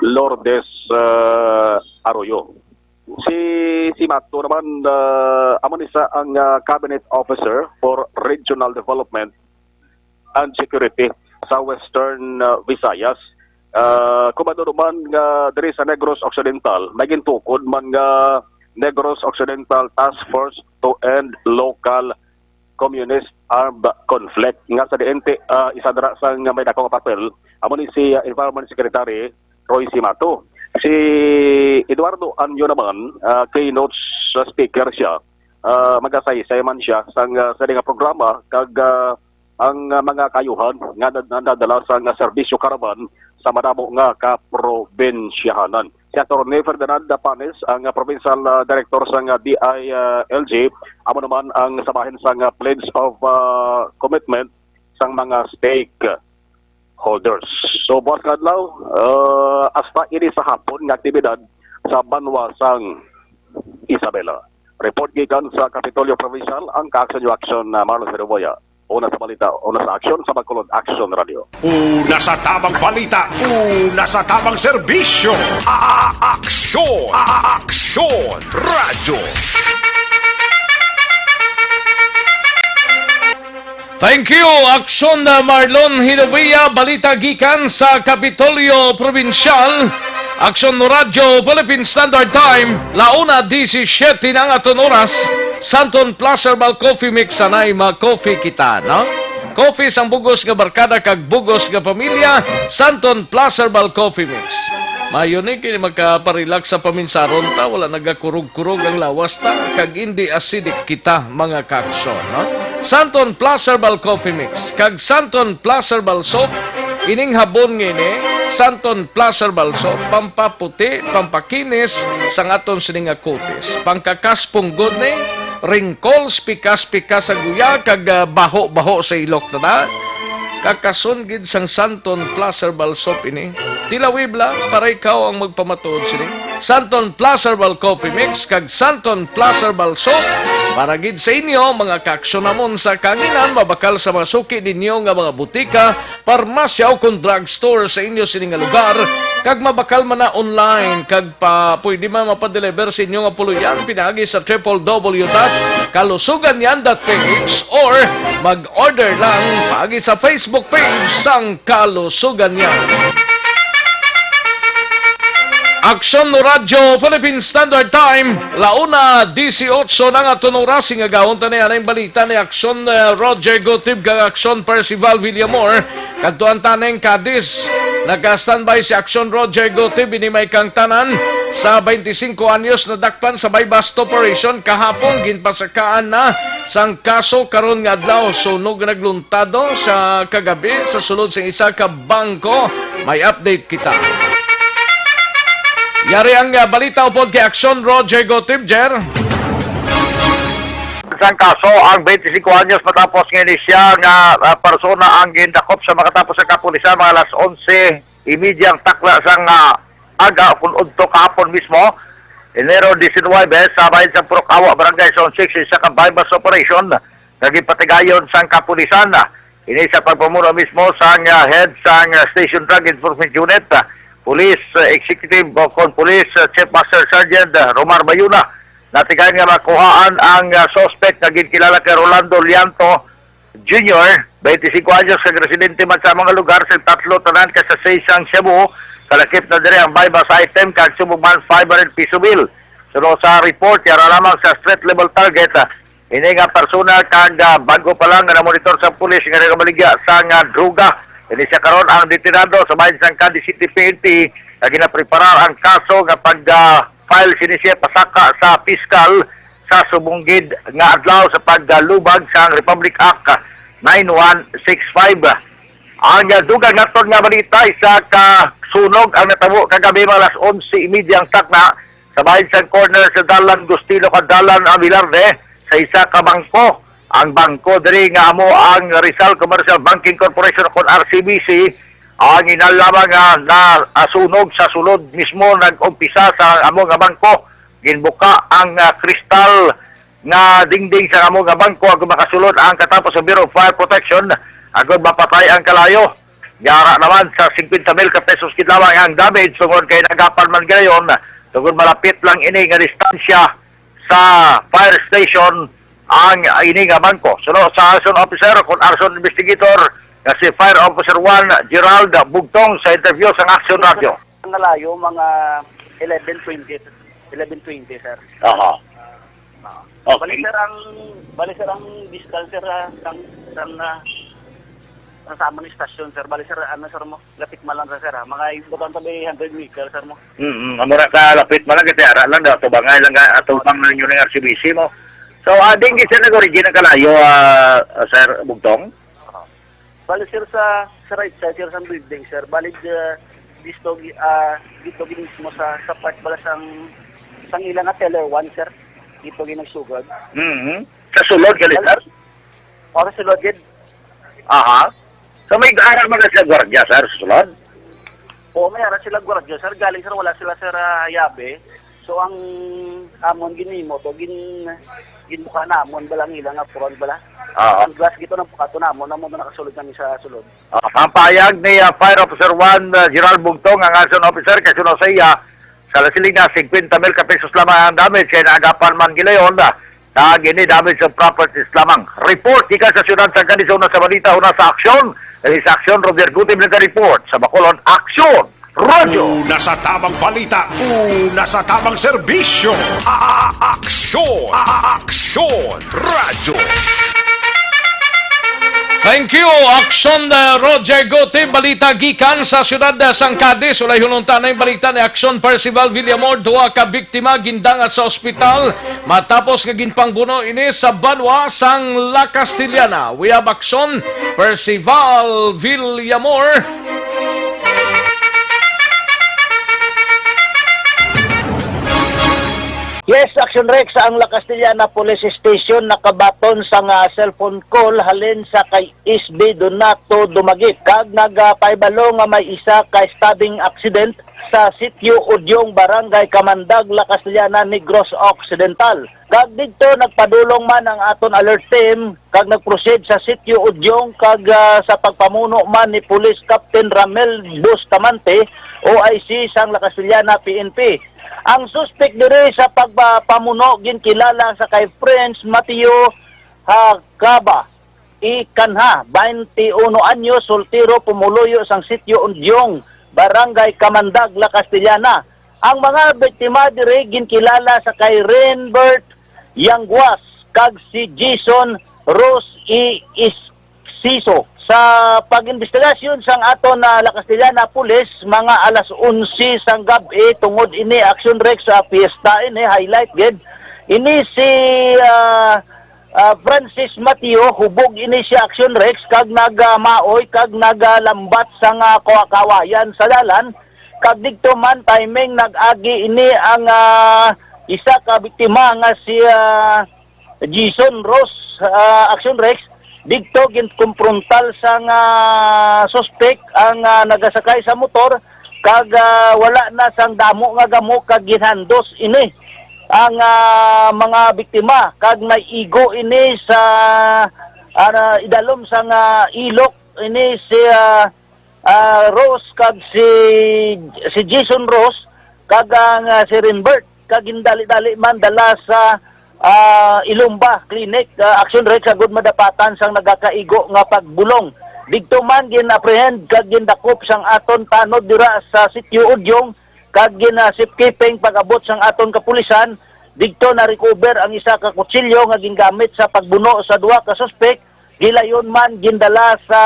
Lourdes, ah, Arroyo. Si, si Mato naman, ah, amo ni sa ang, ah, Cabinet Officer for Regional Development and Security sa Western, ah, Visayas. Ah, kumando man nga diri sa Negros Occidental, may gintukod man nga Negros Occidental Task Force to End Local Communist Armed Conflict, nga sa diin ti, ah, isa dira sa nga may dako nga papel, amo ni si, ah, Environment Secretary Roy Simato. Si Eduardo Anyo naman, ah, keynote speaker siya, ah, magasaysay man siya sang, ah, sa nga programa kag, ah, ang, ah, mga kaayuhan nga nad-, nadadala sang, ah, serbisyo caravan sa madamo nga kaprobinsyahanan. Si Attorney Ferdinand Panes, ang, ah, provincial, ah, director sang, ah, D I L G, amo naman ang sabahin sang, ah, pledge of, ah, commitment sang mga stakeholders. So, buwas nga adlaw, ah, hasta ini sa hapon nga aktibidad sa banwa sang Isabela. Report gikan sa Kapitolyo Provincial, ang Kaaksyon Yo Aksyon, ah, Marlon Sedoboya. Una sa balita, una sa aksyon, sa Bacolod Action Radio. Una sa tamang balita, una sa tamang serbisyo. A-, a-, aksyon, a-, a-, aksyon, radyo. Thank you, Aksyon, uh, Marlon Hinovia. Balita gikan sa Kapitolyo Probinsyal. Aksyon Radyo Philippine Standard Time, launa disisiete na ang aton oras. Santon Plus Herbal Coffee Mix, sanay ma-coffee kita, no? Coffee sang bugos nga barkada kag bugos nga pamilya, Santon Plus Herbal Coffee Mix. Mayo ni kini magkaparelax sa paminsaron ta, wala nagakurog-kurog ang lawas ta, kag indi acidic kita, mga kaaksyon, no? Santon Plus Herbal Coffee Mix kag Santon Plus Herbal Soap, ining habon nga ini, Santon Plus Herbal Soap, pampaputi, pampakinis sang aton sini nga kutis, pangkakas punggod ni, wrinkles, pikas-pikas sa guya, kag, ah, baho-baho sa ilok, tada. Kakason gid sang Santon Plus Herbal Soap ini. Tilawib lang para ikaw ang magpamatuod sini. Santon Plus Herbal Coffee Mix kag Santon Plus Herbal Soap para gid sa inyo, mga kaaksyon namon sa kahanginan, mabakal sa mga suki ninyo nga mga butika, parmasya o kon drugstore sa inyo sini nga lugar, kag mabakal man na online, kag pa, pwede man mapadeliver sa inyo nga puloy-an pinaagi sa triple W dot kalusugan yan dot P H or mag-order lang paagi sa Facebook page sang Kalusugan Yan. Aksyon Radyo Philippine Standard Time, launa disisiete na ang aton oras. Ingagahon ta na yan ang balita ni Aksyon, eh, Roger Gutib kag Aksyon Percival Villamor. Kadtuan ta ning Cadiz. Nagka-standby si Aksyon Roger Gutib, ini may kang tanan sa twenty-cinco anyos nadakpan sa buy-bust operation kahapon. Ginpasakaan na sang kaso karon nga adlaw. Sunog nga nagluntado sa kagabi sa sulod sang isa ka bangko. May update kita. Yari ang, ah, balita upod kay Aksyon Roger Gutib, Jer. Sang kaso ang twenty-cinco anyos matapos nga ini siya nga, ah, persona ang gindakop sa makatapos sa kapulisan mga alas onse y media ang takla sang, ah, aga kun udto kahapon mismo, Enero diecinuebe, sa bahin sang Purok Awa, Barangay Zone six, isa ka buy-bust operation nga ginpatigayon sang kapulisan. Ini sa pagpamuno mismo sang, ah, head sang, ah, Station Drug Enforcement Unit, ah, Police, ah, Executive o kon Police, ah, Chief Master Sergeant, ah, Romar Bayuna. Natigayon nga makuhaan ang, ah, suspect nga ginkilala kay Rolando Lianto Junior, twenty-five anyos, kag residente man sa mga lugar sa tatlo tanan ka sa Seisang Shabu, kalakip na diri ang buy-bust item kag subong man five hundred piso bill. Suno sa report, yara lamang sa street level target, ah, ini nga persona kag, ah, bago pa lang nga namonitor sa pulis nga nagamaligya sa nga droga. Ini siya karon ang detenado sa bahin sang Cadiz City P N P nga ginapreparar ang kaso nga pag, ah, file sini siya pasaka sa piskal sa subong gid nga adlaw sa paggalubag sang Republic Act nine one six five. Ang, ah, dugang naton nga balita, isa ka sunog ang natabo kagabi mga alas onse y media ang takna sa bahin sang corner sa Dalan Gustilo kag Dalan Avilarte sa isa ka bangko. Ang bangko diri nga amo ang Rizal Commercial Banking Corporation o kon R C B C, ang ina lamang nga nasunog sa sulod mismo nag-umpisa sa amo nga bangko. Ginbuka ang, ah, kristal nga dingding sa amo nga bangko agud makasulod ang katapos sa Bureau of Fire Protection agud mapatay ang kalayo. Yara naman sa fifty mil ka pesos gid lamang ang damage tungod kay nagapan man ginayon tungod malapit lang ini nga distansya sa fire station ang ini nga bangko. Suno sa arson officer kon arson investigator nga si Fire Officer one Gerald Bugtong sa interview sang Action Radio. Nalayo, mga eleven twenty, eleven twenty, sir. Aha. Ah. Okay. Bali, sir, ang, bali, sir, ang distance, sir, ah, sang, sang, ah, sa amon istasyon, sir. Bali, sir, ano, sir, mo, lapit man lang, sir, ah. Mga ibutan sa may hundred meter, sir, mo. Mm, amo ra ka lapit man lang, kay ara lang daw, tubangay lang, ah, tubang lang yun ang R C B C mo. So, ah, di gid siya nag-origin ang kalayo, ah, Sir Bugtong? Bali, sir, sa, sa right side, sir, sa building, sir. Bali, uh, dito, gi- ah, dito gid mismo sa, sa part bala sang, sang ila nga teller one, sir. Dito gid nagsugod. Mhm. Sa sulod gali, sir? O, sa sulod gid. Aha. So, may ara man sila gwardiya, sir, sa sulod? Oo, may ara sila gwardiya, sir. Galing, sir, wala sila, sir, ah, yabe. So, ang amon ginimo to, gin ginbuka namon bala ang ila nga front bala. Oo. Ang glass gito nagbuka to namon, namon to nakasulod kami sa sulod. Ah, ang pahayag ni, ah, Fire Officer one, ah, Gerald Bugtong, ang arson officer, kay suno sa iya, sa nasiling na fifty mil ka pesos lamang ang damage, kay naagapan man gilayon, ah, kag ini damage of properties lamang. Report gikan sa siyudad sa Cadiz, una sa balita, una sa aksyon. Dali sa aksyon, Roger Gutim nagka-report sa Bacolod Aksyon Radyo. Una sa tamang balita, una sa tamang serbisyo. A-, a-, aksyon, a-, a-, aksyon, radyo. Thank you, Aksyon, uh, Roger Gutim. Balita gikan sa siyudad, uh, sang Cadiz. Ulay hununta na yung balita ni Aksyon Percival Villamor. Duha ka biktima gindangat sa ospital matapos nga ginpangbuno ini sa banwa sang La Castellana. We have Aksyon Percival Villamor. Yes, Action Rex, ang La Castellana Police Station nakabaton sa nga cellphone call halin sa kay S B Donato Dumagit, kag nagapahibalo nga may isa ka stabbing accident sa Sitio Udyong, Barangay Kamandag, La Castellana, Negros Occidental. Kag didto nagpadulong man ang aton alert team kag nag-proceed sa Sitio Udyong kag, ah, sa pagpamuno man ni Police Captain Ramel Bustamante, O I C sang La Castellana P N P. Ang suspek diri sa pagpamuno ginkilala sa kay Prince Mateo Hakaba. Ikanha, twenty-uno anyos, soltero, pumuluyo sang Sitio Undyong, Barangay Kamandag, La Castellana. Ang mga biktima diri ginkilala sa kay Renbert Yangguas kag si Jason Rose Iisiso. Sa pag-imbestigasyon sang aton na La Castellana Police, mga alas onse sang gab-i, tungod ini, Action Rex, sa piyesta ini, highlight gid. Ini si, ah, ah, Francis Mateo, hubog ini siya, Action Rex, kag nagamaoy kag nagalambat sang, ah, kawa-, kawayan sa dalan. Kag didto man, timing, nag-agi ini ang, ah, isa ka biktima nga si, ah, Jason Rose, ah, Action Rex. Didto ginkumprontal sang, ah, suspek ang, ah, nagasakay sa motor, kag, ah, wala na sang damo nga gamo kag ginhandos ini ang, ah, mga biktima, kag may igo ini sa ah, na idalom sang, ah, ilok ini si, ah, ah, Rose kag si, si Jason Rose kag ang, ah, si Rimbert, kag gindali-dali man dala sa, ah, Ilumba Clinic, ah, Action Rex, agud madapatan sang nagakaigo nga pagbulong. Didto man gin-apprehend kag gindakop sang aton tanod dira sa Sitio Udyong kag gina-safekeeping. Pag-abot sang aton kapulisan, didto na-recover ang isa ka kutsilyo nga gingamit sa pagbuno sa duha ka suspek. Gilayon man gindala sa,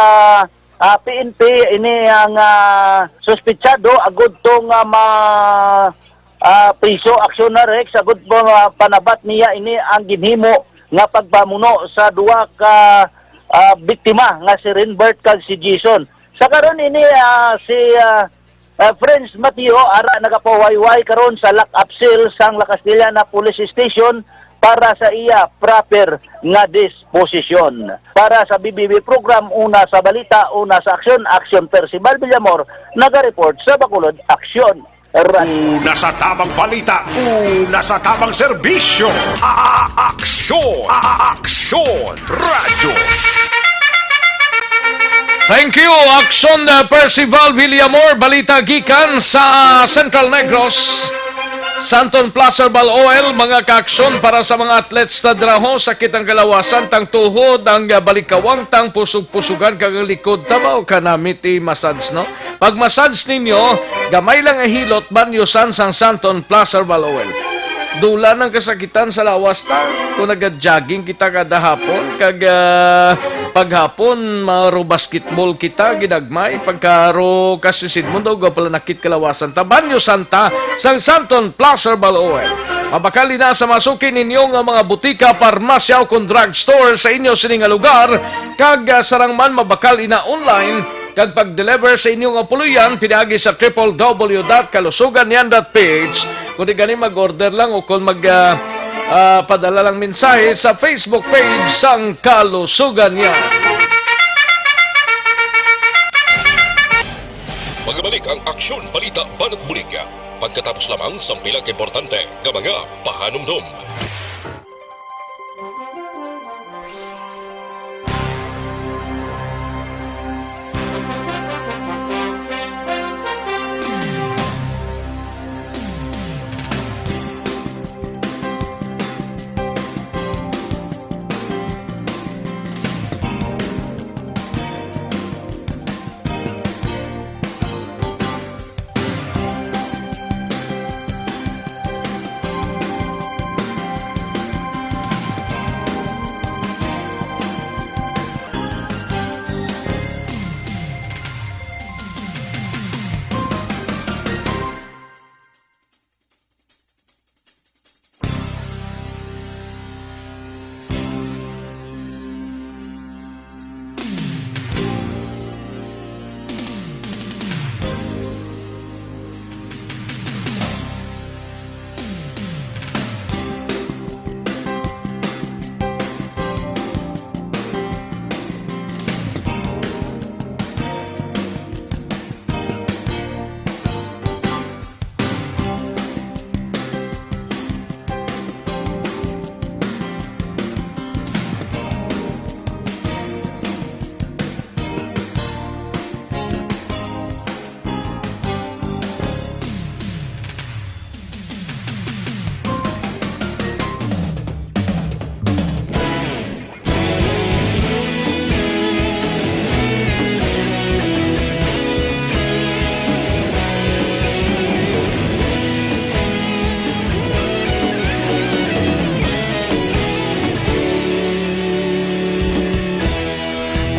ah, P N P ini ang, ah, suspetsado agud to nga ma-, ah, priso, Action Rex, agud po nga panabat niya ini ang ginhimo nga pagpamuno sa duha ka, ah, biktima nga si Renbert kag si Jason. Sa karon ini, ah, si, ah, ah, Prince Mateo ara nagapawayway karon sa lock-up cell sang La Castellana Police Station para sa iya proper nga disposisyon. Para sa B B B program, una sa balita, una sa aksyon, Aksyon Percival Villamor, nagareport sa Bacolod Aksyon. Radyo. Una sa tamang balita, una sa tamang serbisyo. A-, a-, aksyon, a-, a-, aksyon, radyo. Thank you, Aksyon, uh, Percival Villamor. Balita gikan sa Central Negros. Santon Plus Herbal Oil, mga kaaksyon, para sa mga athletes na draho, sakit ang kalawasan, tang tuhod, ang, uh, balikawang, tang pusog-pusugan, kag ang likod, tabaw ka namit i-massage, no? Pag-massage ninyo, gamay lang ang hilot, banyosan sang Santon Plus Herbal Oil. Dula ng kasakitan sa lawas ta. Kung naga-jogging kita kada hapon, kag, ah, paghapon, maro basketball kita, ginagmay, pagkaro kasisid mo, daw pala nakit kalawasan ta. Banyosan ta sang Santon Plus Herbal Oil. Mabakal ina sa masuki ninyo nga mga butika, parmasya, o kon drugstore sa inyo sini nga lugar, kag, ah, sarang man mabakal ina online, kag pag-deliver sa inyo nga puloy-an pinaagi sa triple W dot kalusugan yan dot P H. Kundi gani mag-order lang o kon mag, ah, ah, padala lang mensahe sa Facebook page sang Kalusugan Yan. Magabalik ang Aksyon Balita Banat Bulig pagkatapos lamang sang pila ka importante nga mga pahanumdom.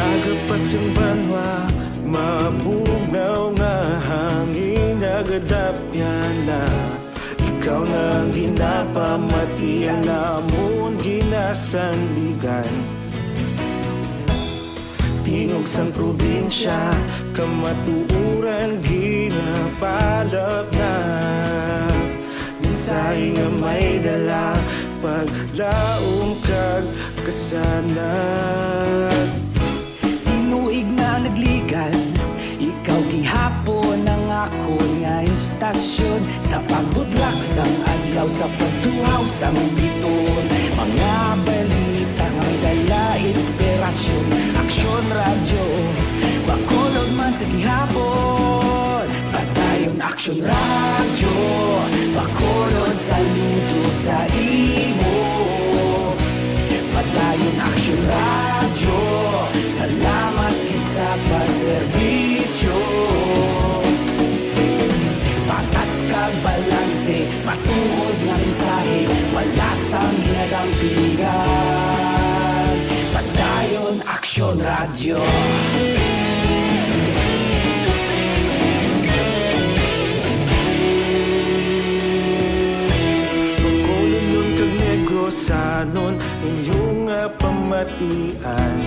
Aga pa sing banwa, mabugnaw nga hangin, nagadapyan na. Ikaw na ang ginapamati, ang amon ginasandigan. Tingog sang probinsya, kamatuoran ginapalapnap. Mensahe nga may dala, paglaom kag kasanag. Tinuig na nagligan, ikaw gihapon ang akon nga istasyon. Sa pagbutlak sang adlaw, sa pagtuhaw sang biton, mga balita nga may dala, inspirasyon. Aksyon Radyo, Bacolod man sa gihapon. Padayon Aksyon Radyo, Bacolod, saludo sa imo. Padayon Aksyon Radyo, salamat gid sa pagserbisyo. Patas kag balanse, matuod nga mensahe, wala sang ginadampingan. Padayon Aksyon Radyo. Bacolod kag Negrosanon, inyong, ah, pamatian.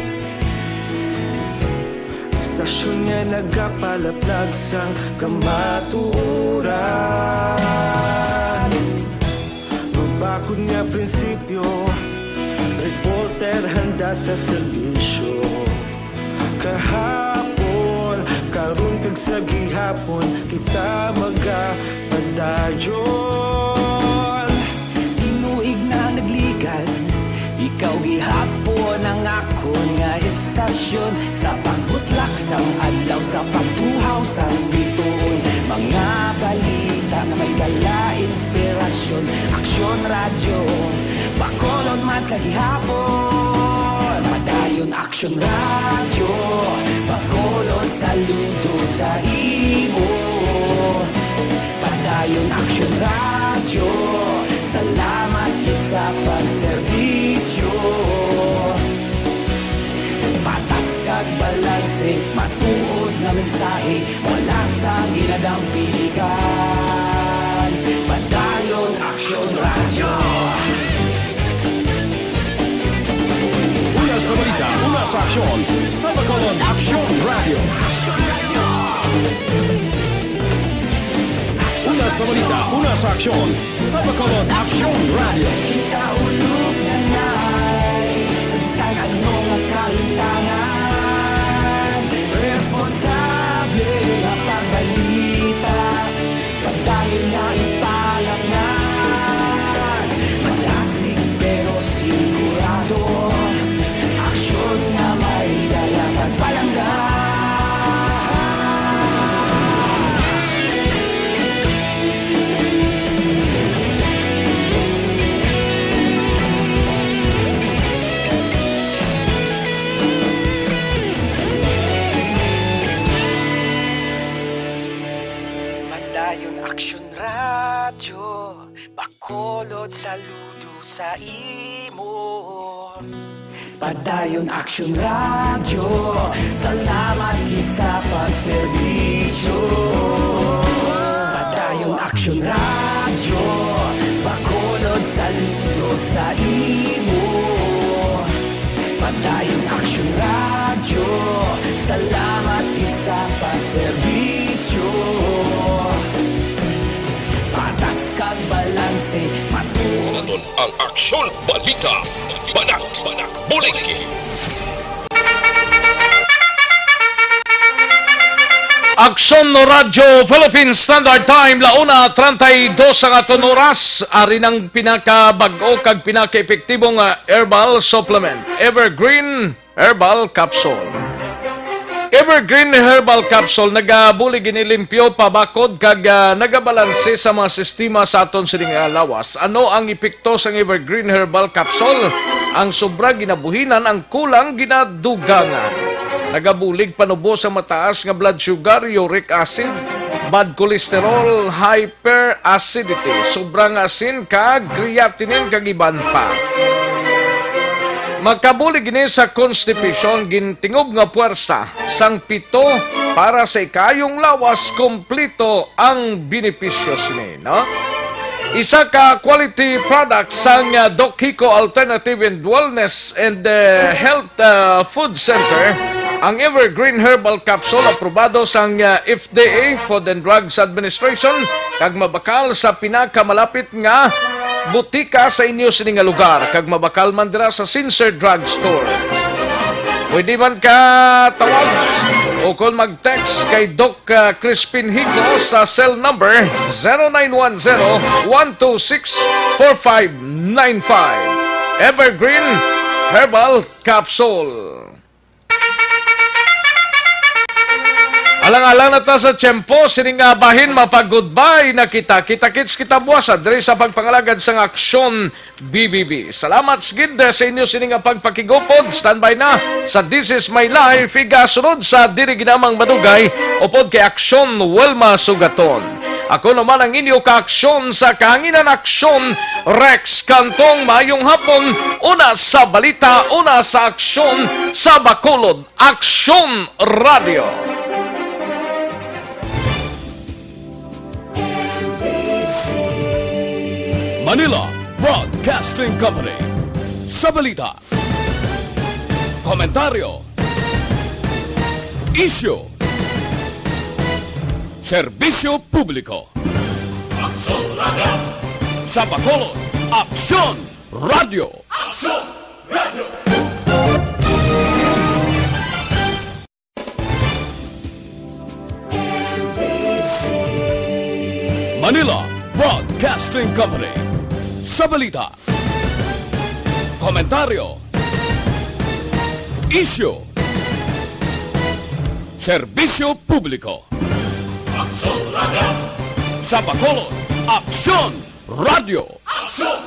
Istasyon nga nagapalaplag sang kamatuoran. Mabakod nga prinsipyo, reporter handa sa serbisyo. Kahapon, karon kag sa gihapon, kita magapadayon. Tinuig na nagligad, ikaw gihapon ang akon nga istasyon. Sa pagbutlak sang adlaw, sa pagtuhaw sang bituon, mga balita nga may dala inspirasyon. Aksyon Radyo, Bacolod man sa gihapon. Padayon Aksyon Radyo, Bacolod, saludo sa imo. Padayon Aksyon Radyo, salamat gid sa pagserbisyo. Patas kag balanse, matuod nga mensahe, wala sang ginadampingan. Padayon Aksyon Radyo. Una sa balita, una sa aksyon, sa Bacolod Aksyon Radyo. Una sa balita, una sa aksyon, sa Bacolod Aksyon Radyo. Kita ulog na nay, sa bisan ano nga kalimtangan, responsable nga pagbalita, padayon nga ipalapngan. Malasig pero sigurado, aksyon nga may dala kag palangga. Padayon Aksyon Radyo, Bacolod, saludo sa imo. Padayon Aksyon Radyo, salamat gid sa pagserbisyo. Padayon Aksyon Radyo, Bacolod, saludo sa imo. Padayon Aksyon Radyo, salamat gid sa pagserbisyo. Patas kag balanse, matuod. Naton ang Aksyon Balita. Banat, bulig. Aksyon Radyo Philippine Standard Time, la una treinta y dos ang aton oras. Ari nang pinakabag-o kag pinakaepektibo nga herbal supplement, Evergreen Herbal Capsule. Evergreen Herbal Capsule nagabulig ini limpyo, pabakod, kag, ah, nagabalanse sa mga sistema sa aton sining, ah, lawas. Ano ang epekto sang Evergreen Herbal Capsule? Ang sobra ginabuhinan, ang kulang ginadugangan. Nagabulig panubo sa mataas nga blood sugar, uric acid, bad cholesterol, hyperacidity, sobrang asin, kag creatinine, kag iban pa. Makabulig ini sa constipation, gintingob nga puwersa sang pito para sa ikaayong lawas, kompleto ang benepisyo sini, no? Isa ka quality product sang, uh, Doc Hico Alternative and Wellness and, uh, Health, uh, Food Center, ang Evergreen Herbal Capsule, aprobado sang, uh, F D A, Food and Drugs Administration, kag mabakal sa pinakamalapit nga butika sa inyo sini nga lugar, kag mabakal man dira sa Sincere Drug Store. Pwede man ka tawag o kon mag-text kay Doc, uh, Crispin Hico sa cell number zero nine one zero, one two six, four five nine five. Evergreen Herbal Capsule. Alang-alang na ta sa tiyempo, sini nga bahin, mapag-goodbye na kita. Kita-kits kita buwas, ah, diri sa pagpangalagad sang Aksyon B B B. Salamat sa gid, eh, sa inyo sini nga pagpakigupod. Standby na sa This Is My Life, igasunod sa Diri Ginamang Madugay, upod kay Aksyon Wilma Sugaton. Ako naman ang inyo kaaksyon sa kahanginan, Aksyon Rex Cantong. Maayong hapon, una sa balita, una sa aksyon sa Bacolod. Aksyon Radio. Manila Broadcasting Company. Sa balita, komentaryo, isyu, serbisyo publiko. Aksyon Radio. Sa Bacolod, Aksyon Radio. Aksyon Radio. Manila Broadcasting Company. Sa balita, komentaryo, isyu, serbisyo publiko. Aksyon Radio. Sa Bacolod, Aksyon Radio. Aksyon